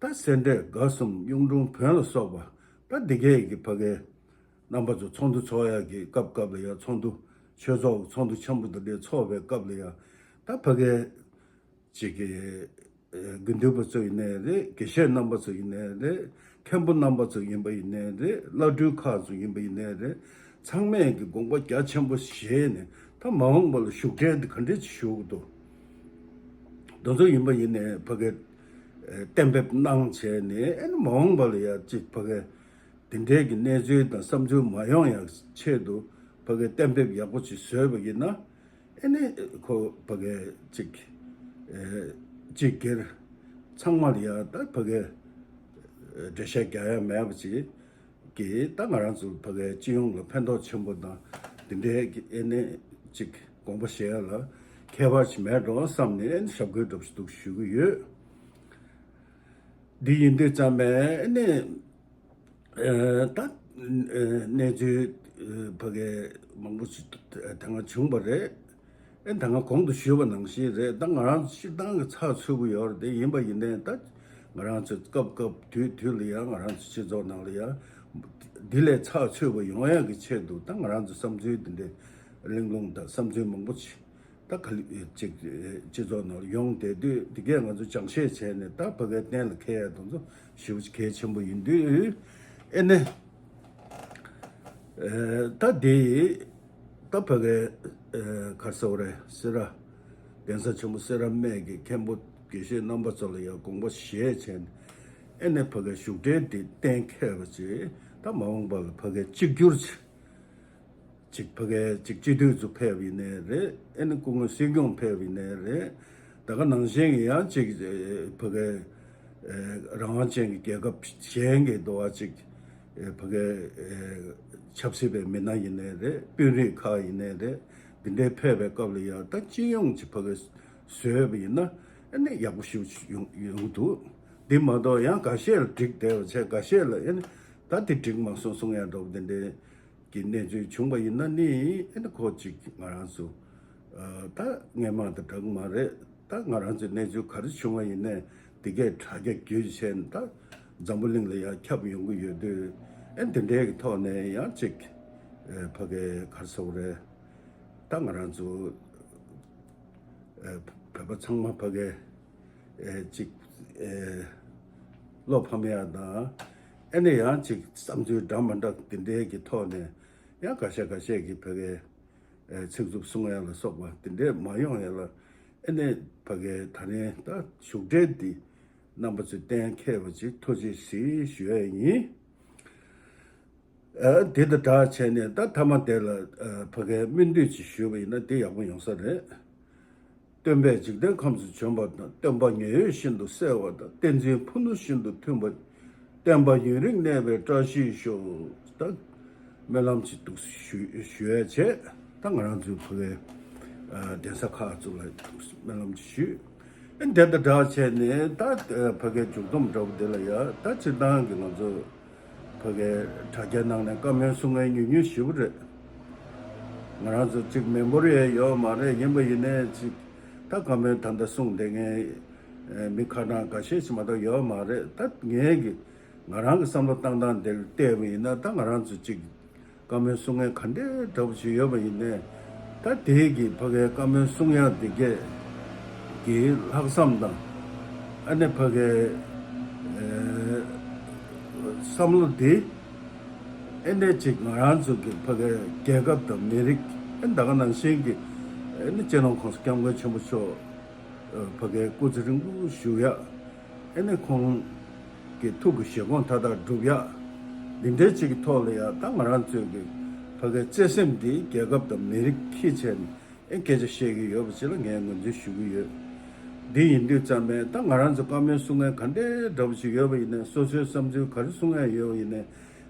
ད་སེ་འབྲས་དགའ་གསུམ་གཡུང་དྲུང་བོན་ལ་སོགས་པ་ད་འདི་གས་ཀྱི་ཕ་གིའི་རྣམ་པ་ཚོ་ཚོགས་འདུ་ཚོགས་ཡག་གི་སྐབས་སྐབས་ལ་ཡ་ཚོགས་འདུ་ཆོས་ཚོགས་ཚོགས་འདུ་ཆེན་པོ་འདི་འདྲའི་ཚོགས་པའི་སྐབས་ལ་ཡ་ད་ཕ་གིའི་ཅིག་གི་ཨེ་དགེ་འདུན་པ་ཚོ་ཡིན་ནའི་རེད། དགེ་བཤེས་རྣམ་པ་ཚོ་ཡིན་ནའི་རེད། མཁན་པོ་རྣམ་པ་ཚོ་ཡིན་པ་ཡིན་ནའི་རེད། བླ་སྤྲུལ་ཁག་ཚོ་ཡིན་པ་ཡིན་ནའི་རེད། ཚང་མས་ཀྱི་དགོངས་པ་རྒྱ་ཆེན་པོ་བཞེས་ནས་ད་མ་འོངས་པ་ལ་བཞུགས་གྲལ་འདི་ག་འདྲས་ཅིག་ཞུ་གི་འདུག་དེ་ཚོ་ཡིན་པ་ཡིན་ནའི་ཕ་གིར་ཨེ་གཏན་འབེབས་གནང་བྱས་ནས། ཨེ་ནི་མ་འོངས་པ་ལ་ཡ་ཅིག་ཕ་གིར་དེ་འདྲའི་གི་གནས་ཚུལ་དང་བསམ་ཚུལ་མ་ཡོང་ཡག་ཆེད་དུ་ཕ་གིར་གཏན་འབེབས་ཡག་པོ་ཅིག་བཟོས་པ་ཡིན་ན། ཨེ་ནི་ཁོ་ཕ་གིའི་ཅིག་ཨེ་སྤྱི་སྒེར་ཚང་མ་ལ་ཡ་ད་ཕ་གིའི་འགྲེལ་བཤད་རྒྱག་ཡ་མེད་པ་ཅིག་གིས་ད་ང་རང་ཚོ་ཕ་གིའི་སྤྱི་ཡོངས་ལ་ཕན་ཐོགས་ཆེན་པོ་དང་། དེ་འདྲའི་གི་ཨེ་ནི་ཅིག་དགོངས་པ་བཞེས་ཡ་ལ་ཁྱད་པར་ཅིག་མེད་འགྲོ་བསམ་ནས། ཨེ་ནི་ཞབས་སྐུལ་འདྲ་པོ་ཞིག་འདུག་ཞུ་གི་ཡོད། འདི་ཡིན་དུས་ཙམ་པས་ཨེ་ནི་ཨེ་ད་ཨེ་གནས་ཚུལ་ཨེ་ཕ་གི་མང་པོ་ཞིག་ད་སྔ་བྱུང་བ་རེད། ཨེ་ད་སྔ་གོང་དུ་ཞུས་པ་ནང་བཞིན་རེད། ད་ང་རང་ཚོ་སྤྱིར་བཏང་གི་ཚགས་ཚུད་པོ་ཡོད་རེད། དེ་ཡིན་པ་ཡིན་ནའི་ད་ང་རང་ཚོ་སྐབས་སྐབས་དུས་དུས་ལ་ཡང་ང་རང་ཚོ་སྤྱི་ཚོགས་ནང་ལ་ཡང་འདི་ལས་ཚགས་ཚུད་པོ་ཡོང་ཡག་གི་ཆེད་དུ། ད་ང་རང་ཚོ་བསམ་ཚུལ་འདི་འདྲའི་གླེང་སློང་དང་བསམ་ཚུལ་མང་པོ་ཅིག་ ད་ག་ལེ་ཅིག་སྤྱི་ཚོགས་ནང་ལ་ཡོང་བསྡད་དུས། དེ་གས་ང་ཚོ་སྦྱང་བཤད་བྱས་ནས་ད་ཕ་གའི་གཏན་ལ་འཁེལ་ཡ་དེ་ཚོ་ཞེ་པོ་ཅིག་གལ་ཆེན་པོ་ཡིན་དུས། ཨེ་ནས། ཨེ། ད་དེ་ད་ཕ་གའི་ཨེ་ག་རེ་ཟེར་དགོས་རེད། སེ་ར་གདན་ས་ཆེན་པོ་སེ་ར་སྨད་ཀྱི་མཁན་པོ་དགེ་བཤེས་རྣམ་པ་ཚོ་ལ་ཡང་དགོངས་པ་བཞེས་བྱས་ནས། ཨེ་ནས་ཕ་གའི་བཞུགས་གྲལ་དེ་གཏན་འཁེལ་བ་བྱས། ད་མ་འོངས་པ་ལ་ཕ་གའི་གཅིག་གྱུར་ཅིག་ཅིག་ཕ་གའི་ཅིག་སྤྱི་འཐུས་ཚོ་ཕེབས་ཡིན་ནའི་རེད། ཨེ་ནི་སྐུ་ངོ་སྲིད་སྐྱོང་ཕེབས་ཡིན་ནའི་རེད། ད་ག་ནང་བཞིན་གྱི་ཡང་ཅིག་ཨེ་ཕ་གའི་ཨེ་རང་དབང་ཅན་གྱི་རྒྱལ་ཁབ་གཞན་གྱི་འདུ་བ་ཅིག་ཨེ་ཕ་གའི་ཨེ་ཆབ་སྲིད་པའི་མི་སྣ་ཡིན་ནའི་རེད། དཔོན་རིགས་ཁག་ཡིན་ནའི་རེད། འདི་འདྲའི་ཕེབས་པའི་སྐབས་ལ་ཡང་ད་སྤྱི་ཡོངས་ཀྱི་ཕ་གའི་བཟོས་པ་ཡིན་ན། ཨེ་ནི་ཡག་པོ་ཞེ་པོ་ཡོང་ཡོང་འདུག་འདི་མ་གཏོགས་ཡང་འགའ་ཤས་ལ་འགྲིག་བསྡད་པ་བྱས། འགའ་ཤས་ལ་ཨེ་ནི་ད་འདི་འགྲིག་མ་སོང་གསུང་ཡ་འདྲ་པོ་འདི་འདྲའི་གི་གནས་ཚུལ་བྱུང་བ་ཡིན་ན་ནི། ཨེ་ནི་ཁོ་ཅིག་ང་རང་ཚོ་ཨ་ད་སྔས་མ་དང་འདྲ་གི་མ་རེད། ད་ང་རང་ཚོའི་གནས་ཚུལ་ག་རེ་བྱུང་བ་ཡིན་ནའི་འདི་གས་དྲ་རྒྱ་བརྒྱུད་བྱས་ནས་ད་འཛམ་བུ་གླིང་ལ་ཡང་ཁྱབ་ཡོང་གི་ཡོད་དུས། ཨེ་འདི་འདྲའི་གི་ཐོག་ནས་ཡང་ཅིག་ཨེ་ཕ་གའི་ག་རེ་ཟེར་དགོས་རེད། ད་ང་རང་ཚོ་ཨེ་བོད་པ་ཚང་མ་ཕ་གའི་ཨེ་ཅིག་ཨེ་བློ་ཕམ་ཡ་དང་། ཨེ་ནས་ཡང་ཅིག་བསམ་ཚུལ་འདྲ་མ་འདྲ་འདི་འདྲའི་གི་ཐོག་ནས་ཡང་འགའ་ཤས་འགའ་ཤས་ཀྱིས་ཕ་གའི་ཨེ་ཚིག་རྩུབ་གསུང་ཡ་ལ་སོགས་པ་འདི་འདྲས་མ་ཡོང་ཡ་ལ། ཨེ་ནས་ཕ་གའི་ད་རིང་ད་བཞུགས་གྲལ་འདི་རྣམ་པ་ཚོས་གཏན་འཁེལ་བ་ཅིག་ཐུགས་རྗེ་གཟིགས་ཞུ་ཡ་ཡིན། ཨ་འདི་དང་སྦྲགས་བྱས་ནས་ད་མཐའ་མ་དེ་ལ་ཨ་ཕ་གའི་སྨོན་འདུན་ཅིག་ཞུས་པ་ཡིན་ན་འདི་ཡག་པོ་ཡོང་ས་རེད། སྟོན་པས་འཇིག་རྟེན་ཁམས་སུ་བྱོན་པ་དང་། སྟོན་པ་མཉན་ཡོད་ཤིན་ཏུ་གསལ་བ་དང་། བསྟན་འཛིན་ཕུ་ནུ་ཤིན་ཏུ་མཐུན་པ། བསྟན་པ་ཡུན་རིང་གནས་པའི་བཀྲ་ཤིས་ཤོག་ད་སྨོན་ལམ་ཅིག་འདུག་ཞུ་ཞུ་ཡ་བྱས། ད་ང་རང་ཚོའི་ཕ་གའི་ཨ་གདན་ས་ཁག་ཚོ་ལ་སྨོན་ལམ་ཅིག་ཞུས། ཨ་དེ་དང་སྦྲགས་བྱས་ནས་ད་ཨ་ཕ་གའི་མཇུག་སྡོམ་འདྲ་པོ་དེ་ལ་ཡ། ད་སྤྱིར་བཏང་གི་ང་ཚོ་ཕ་གའི་དྲ་རྒྱ་ནང་ནས་བཀའ་མོལ་གསུང་མཁན་ཉུང་ཉུང་ཞེ་པོ་རེད། ང་རང་ཚོ་གཅིག་མི་འབོར་ཡས་ཡོད་མ་རེད། ཡིན་པ་ཡིན་ནའི་གཅིག་ད་བཀའ་མོལ་ད་ལྟ་གསུང་བསྡད་མཁན་མི་ཁ་གྲངས་འགའ་ཤས་ཤིག་མ་གཏོགས་ཡོད་མ་རེད། ད་ངས་གི་ང་རང་གི་བསམ་བློ་བཏང་སྟངས་དེར་བལྟས་པ་ཡིན་ན། ད་ང་རང་ཚོ་གཅིག་བཀའ་མོལ་གསུང་མཁན་ག་འདྲའི་འདྲ་པོ་ཞིག་ཡོད་པ་ཡིན་ནའི། ད་དེའི་གི་ཕ་གའི་བཀའ་མོལ་གསུང་ཡག་དེ་གས་ཀྱི་ལྷག་བསམ་དང་། ཨ་ནི་ཕ་གའི་ཨེ་བསམ་བློ་དེ་ཨེ་འདྲ་ཅིག་ང་རང་ཚོ་གི་ཕ་གའི་རྒྱལ་ཁབ་དང་མི་རིགས། ཨེ་ད་ག་ནང་བཞིན་གྱི་ཨེ་ནི་སྤྱི་ནོར་༸གོང་ས་༸སྐྱབས་མགོན་ཆེན་པོ་མཆོག་ཕ་གའི་སྐུ་ཚེ་རིང་པོ་བཞུགས་ཡག་ཨེ་ནི་ཁོང་གི་ཐུགས་ཀྱི་བཞེད་དགོངས་མཐའ་དག་སྒྲུབ་ཡག་འདི་འདྲའི་ཅིག་གི་ཐོག་ལ་ཡ། ད་ང་རང་ཚོའི་གི་ཕ་གའི་བརྩེ་སེམས་འདི་རྒྱལ་ཁབ་དང་མི་རིགས་འཁྱེར་བྱས་ནས་ཨེ་སྐད་ཆ་བཤད་ཀྱི་ཡོད་པ་ཅིག་ལ་ངས་ངོས་འཛིན་ཞུ་གི་ཡོད། འདི་ཡིན་དུས་ཙམ་པས་ད་ང་རང་ཚོ་བཀའ་མོལ་གསུང་མཁན་ག་འདྲའི་འདྲ་པོ་ཞིག་ཡོད་པ་ཡིན་ནའི། སོ་སོའི་བསམ་ཚུལ་ག་རེ་གསུང་ཡག་ཡོད་པ་ཡིན་ནའི།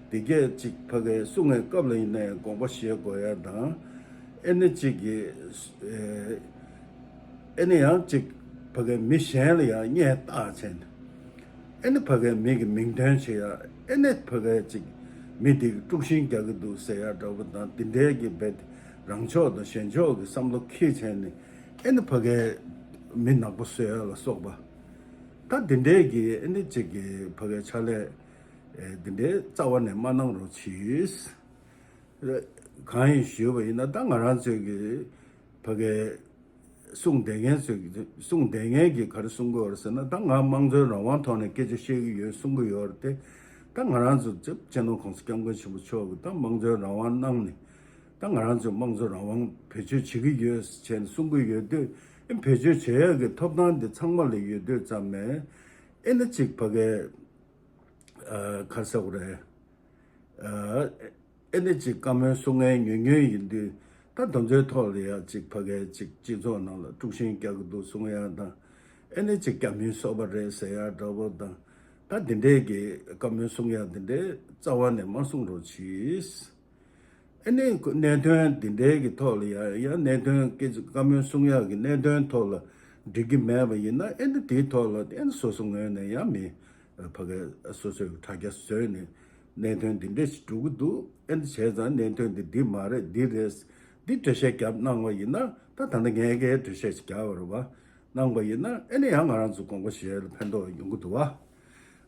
འདི་གས་ཅིག་ཕ་གའི་གསུང་བའི་སྐབས་ལ་ཡིན་ནའི་དགོངས་པ་བཞེས་དགོས་ཡ་དང་། ཨེ་ནི་གཅིག་གི་ཨེ་ཨེ་ནི་ཡང་གཅིག་ཕ་གའི་མི་གཞན་ལ་ཡང་སྙད་བཏགས་བྱས་ནས། ཨེ་ནི་ཕ་གའི་མི་གི་མིང་འདོན་བྱེད་ཡ། ཨེ་ནི་ཕ་གའི་ཅིག་མི་འདི་གི་དཀྲུག་ཤིང་རྒྱག་གི་འདུག་ཟེར་ཡ་འདྲ་པོ་དང་། འདི་འདྲའི་གི་རྦད་རང་ཕྱོགས་དང་གཞན་ཕྱོགས་ཀྱི་བསམ་བློ་འཁྱེར་བྱས་ནས། ཨེ་ནི་ཕ་གའི་མི་ནག་པོ་བཟོ་ཡ་ལ་སོགས་པ། ད་འདི་འདྲའི་གི་ཨེ་ནི་གཅིག་གི་ཕ་གའི་ཕྱག་ལས་ཨེ་འདི་འདྲའི་རྩ་བ་ནས་མ་གནང་རོགས་གྱིས། གང་ཡིན་ཞུས་པ་ཡིན་ན། ད་ང་རང་ཚོའི་གི་ཕ་གའི་གསུང་བསྡད་མཁན་ཚོས་གསུང་བསྡད་མཁན་གྱིས་ག་རེ་གསུང་གི་ཡོད་རེད་ཟེར་ན། ད་ང་དམངས་གཙོའི་རང་དབང་ཐོག་ནས་སྐད་ཆ་བཤད་ཀྱི་ཡོད་གསུང་གི་ཡོད་རེད་དེ། ད་ང་རང་ཚོ་སྤྱི་ནོར་༸གོང་ས་༸སྐྱབས་མགོན་ཆེན་པོ་མཆོག་གིས་ད་དམངས་གཙོའི་རང་དབང་གནང་ནས། ད་ང་རང་ཚོས་དམངས་གཙོའི་རང་དབང་བེད་སྤྱོད་བྱེད་ཀྱི་ཡོད་ཟེར་ནས་གསུང་གི་ཡོད་དུས། ཨེ་བེད་སྤྱོད་བྱེད་ཡག་གི་ཐོབ་ཐང་འདི་ཚང་མ་ལ་ཡོད་དུས་ཙམ་ནས། ཨེ་ནི་གཅིག་ཕ་གའི་ཨ་ག་རེ་ཟེར་དགོས་རེད། ཨ་ཨེ་ནི་གཅིག་བཀའ་མོལ་གསུང་མཁན་ཉུང་ཉུང་ཡིན་དུས། ད་དེ་ཚོའི་ཐོག་ལ་ཡ་གཅིག་ཕ་གའི་གཅིག་སྤྱི་ཚོགས་ནང་ལ་དཀྲུག་ཤིང་རྒྱག་གི་འདུག་གསུང་ཡ་དང་། ཨེ་ནི་གཅིག་རྒྱ་མིའི་སོ་པ་རེད་ཟེར་ཡ་འདྲ་པོ་དང་། ད་འདི་འདྲའི་གི་བཀའ་མོལ་གསུང་ཡ་འདི་འདྲའི་རྩ་བ་ནས་མ་གསུང་རོགས་གྱིས། ཨེ་ནི་གནད་དོན་འདི་འདྲའི་གི་ཐོག་ལ་ཡ་ཡ་གནད་དོན་སྐད་ཆ་བཀའ་མོལ་གསུང་ཡག་གི་གནད་དོན་ཐོག་ལ་འགྲིག་གི་མེད་པ་ཡིན་ན། ཨེ་ནི་དེའི་ཐོག་ལ་ཨེ་ནི་སོ་སོ་ངོས་ནས་ཡང་མི་ཕ་གའི་སོ་སོའི་དྲ་རྒྱ་བཟོས་ནས་གནད་དོན་འདི་འདྲ་ཞིག་འགྲོ་གི་འདུག་ཨེ་ནི་བྱས་ཙང་གནད་དོན་འདི་འདི་མ་རེད། འདི་རེད། འདི་འགྲེལ་བཤད་བརྒྱབ་གནང་བ་ཡིན་ན། ད་ད་ལྟ་ངས་ཀྱིས་འགྲེལ་བཤད་ཅིག་བརྒྱབ་པ་རེད་བ། གནང་བ་ཡིན་ན་ཨེ་ནི་ཡང་ང་རང་ཚོ་དགོངས་པ་བཞེས་ལ་ཕན་ཐོགས་ཡོང་གི་འདུག་བ།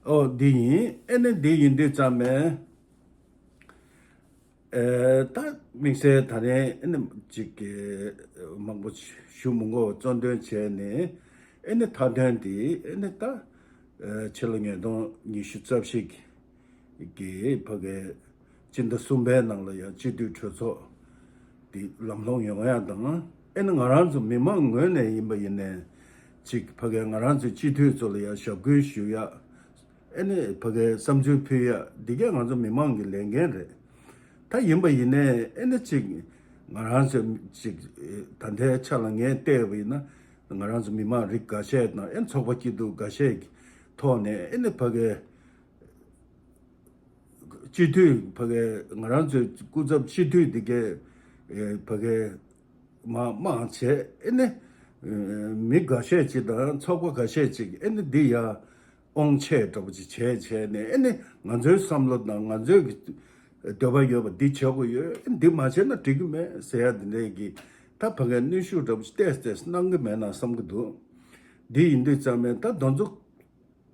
ཨོ་འདི་ཡིན། ཨེ་ནི་འདི་ཡིན་དུས་ཙམ་ནས། ཨེ་ད་དམིགས་བསལ་ད་རེས་ཨེ་ནི་ཅིག་གི་ མང་པོ་ཞུ་མི་དགོས་པ་གཙོ་འདོན་བྱས་ནས། ཨེ་ནི་མཐའ་དོན་དེ་ཨེ་ནི་ད་ཕྱི་ལོ་ཉིས་སྟོང་ཉི་ཤུ་རྩ་བཞི་གི་ཕ་གའི་སྤྱི་ཟླ་གསུམ་པའི་ནང་ལ་ཡང་སྤྱི་འཐུས་གྲོས་ཚོགས་དེ་ལམ་ལྷོང་ཡོང་ཡ་དང་། ཨེ་ནི་ང་རང་ཚོ་མི་མང་ངོས་ནས་ཡིན་པ་ཡིན་ནའི་ཅིག་ཕ་གའི་ང་རང་ཚོའི་སྤྱི་འཐུས་ཚོ་ལ་ཡང་ཞབས་སྐུལ་ཞུ་ཡ། ཨེ་ནི་ཕ་གའི་བསམ་ཚུལ་ཕུལ་ཡ་འདི་གས་ང་ཚོ་མི་མང་གི་ལས་འགན་རེད། ད་ཡིན་པ་ཡིན་ནའི་ཨེ་ནི་ཅིག་ང་རང་ཚོ་ཅིག་ད་ལྟའི་ཆ་ལ་ངས་བལྟས་པ་ཡིན་ན། ང་རང་ཚོ་མི་མང་རིགས་འགའ་ཤས་དང་ཨེ་ནི་ཚོགས་པ་སྐྱིད་སྡུག་འགའ་ཤས་ཀྱི་ཐོག་ནས་ཨེ་ནི་ཕ་གའི་སྤྱི་འཐུས་ཕ་གའི་ང་རང་ཚོའི་སྐུ་ཚབ་སྤྱི་འཐུས་འདི་གས་ཕ་གའི་མ་མང་བྱས། ཨེ་ནི་མི་འགའ་ཤས་ཅིག་དང་ཚོགས་པ་འགའ་ཤས་ཅིག་ཨེ་ནི་འདི་ཡ་དབང་ཆེ་འདྲ་པོ་ཅིག་བྱས་བྱས་ནས། ཨེ་ནི་ང་ཚོའི་བསམ་བློ་དང་ང་ཚོའི་གི་འདོད་པ་ཡོད་པ་འདི་བྱེད་དགོས་ཡོད། ཨེ་འདི་མ་བྱས་ན་འགྲིག་གི་མེད་ཟེར་ཡ་འདི་འདྲའི་གི་ད་ཕ་གའི་གནོན་ཤུགས་འདྲ་པོ་ཅིག་ཏོག་ཙམ་གནང་གི་མེད་ན་བསམ་གི་འདུག་འདི་ཡིན་དུས་ཙམ་ནས་ད་དེ་ཚོ་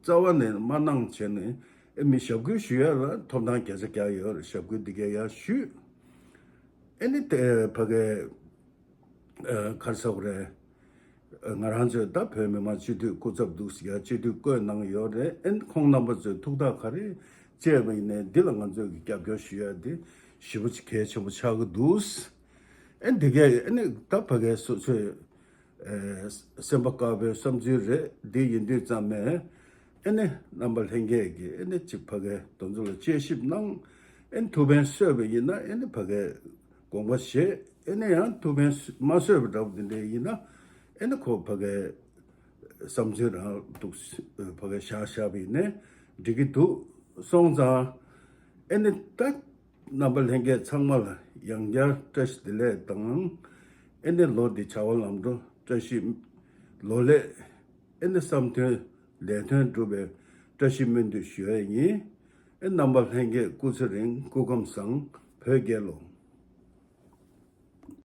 རྩ་བ་ནས་མ་གནང་བྱས་ནས། ཨེ་མི་ཞབས་སྐུལ་ཞུ་ཡ་ལ་ཐོབ་ཐང་བརྒྱ་ཆ་བརྒྱ་ཡོད་རེད། ཞབས་སྐུལ་འདི་གས་ཡ་ཞུས། ཨེ་ནི་དེ་ཕ་གའི་ཨ་ག་རེ་ཟེར་དགོས་རེད། ཨ་ང་རང་ཚོས་ད་བོད་མི་མང་སྤྱི་འཐུས་སྐུ་ཚབ་འདུག་ཟེར་ཡ་སྤྱི་འཐུས་བསྐོས་གནང་ཡོད་རེད། ཨེ་ནི་ཁོང་རྣམ་པ་ཚོས་ཐུགས་ཐག་ག་རེ་བཅད་པ་ཡིན་ནའི་འདི་ལ་ང་ཚོས་ཀྱི་རྒྱབ་སྐྱོར་ཞུ་ཡ་འདི་ཞེ་པོ་ཅིག་གལ་ཆེན་པོ་ཆགས་ཀྱི་འདུག་ཨེ་འདི་གས་ཨེ་ནི་ད་ཕ་གའི་སོ་སོའི་ཨེ་སེམས་པ་དཀར་པོའི་བསམ་ཚུལ་རེད། འདི་ཡིན་དུས་ཙམ་ནས་ཨེ་ནི་རྣམ་པ་ལྷན་རྒྱས་ཀྱིས་ཨེ་ནི་ཅིག་ཕ་གའི་དེ་ཚོ་ལ་དཔྱད་ཞིབ་གནང་། ཨེ་ནི་ཐུགས་ཕན་གསོས་པ་ཡིན་ན་ཨེ་ནི་ཕ་གའི་དགོངས་པ་བཞེས། ཨེ་ནི་ཡང་ཐུགས་ཕན་མ་གསོས་པ་འདྲ་པོ་དེ་འདྲ་ཡིན་ན་ཨེ་ནི་ཁོ་ཕ་གའི་བསམ་ཚུལ་རང་འདུག་ཕ་གའི་བཞག་བཞག་པ་ཡིན་ནའི་འགྲིག་གི་འདུག་སོང་ཙང་ཨེ་ནི་ད་རྣམ་པ་ལྷན་རྒྱས་ཚང་མ་ལ་ཡང་བསྐྱར་བཀྲ་ཤིས་བདེ་ལེགས་དང་། ཨེ་ནི་ལོ་འདི་བྱ་བ་ལམ་འགྲོ་བཀྲ་ཤིས། ལོ་ལེགས། ཨེ་ནི་བསམ་དོན་ལས་དོན་འགྲུབ་པའི་བཀྲ་ཤིས་སྨོན་འདུན་ཞུ་ཡས་ཡིན། ཨེ་རྣམ་པ་ལྷན་རྒྱས་སྐུ་ཚེ་རིང་། སྐུ་ཁམས་བཟང་། བོད་རྒྱལ་ལོ།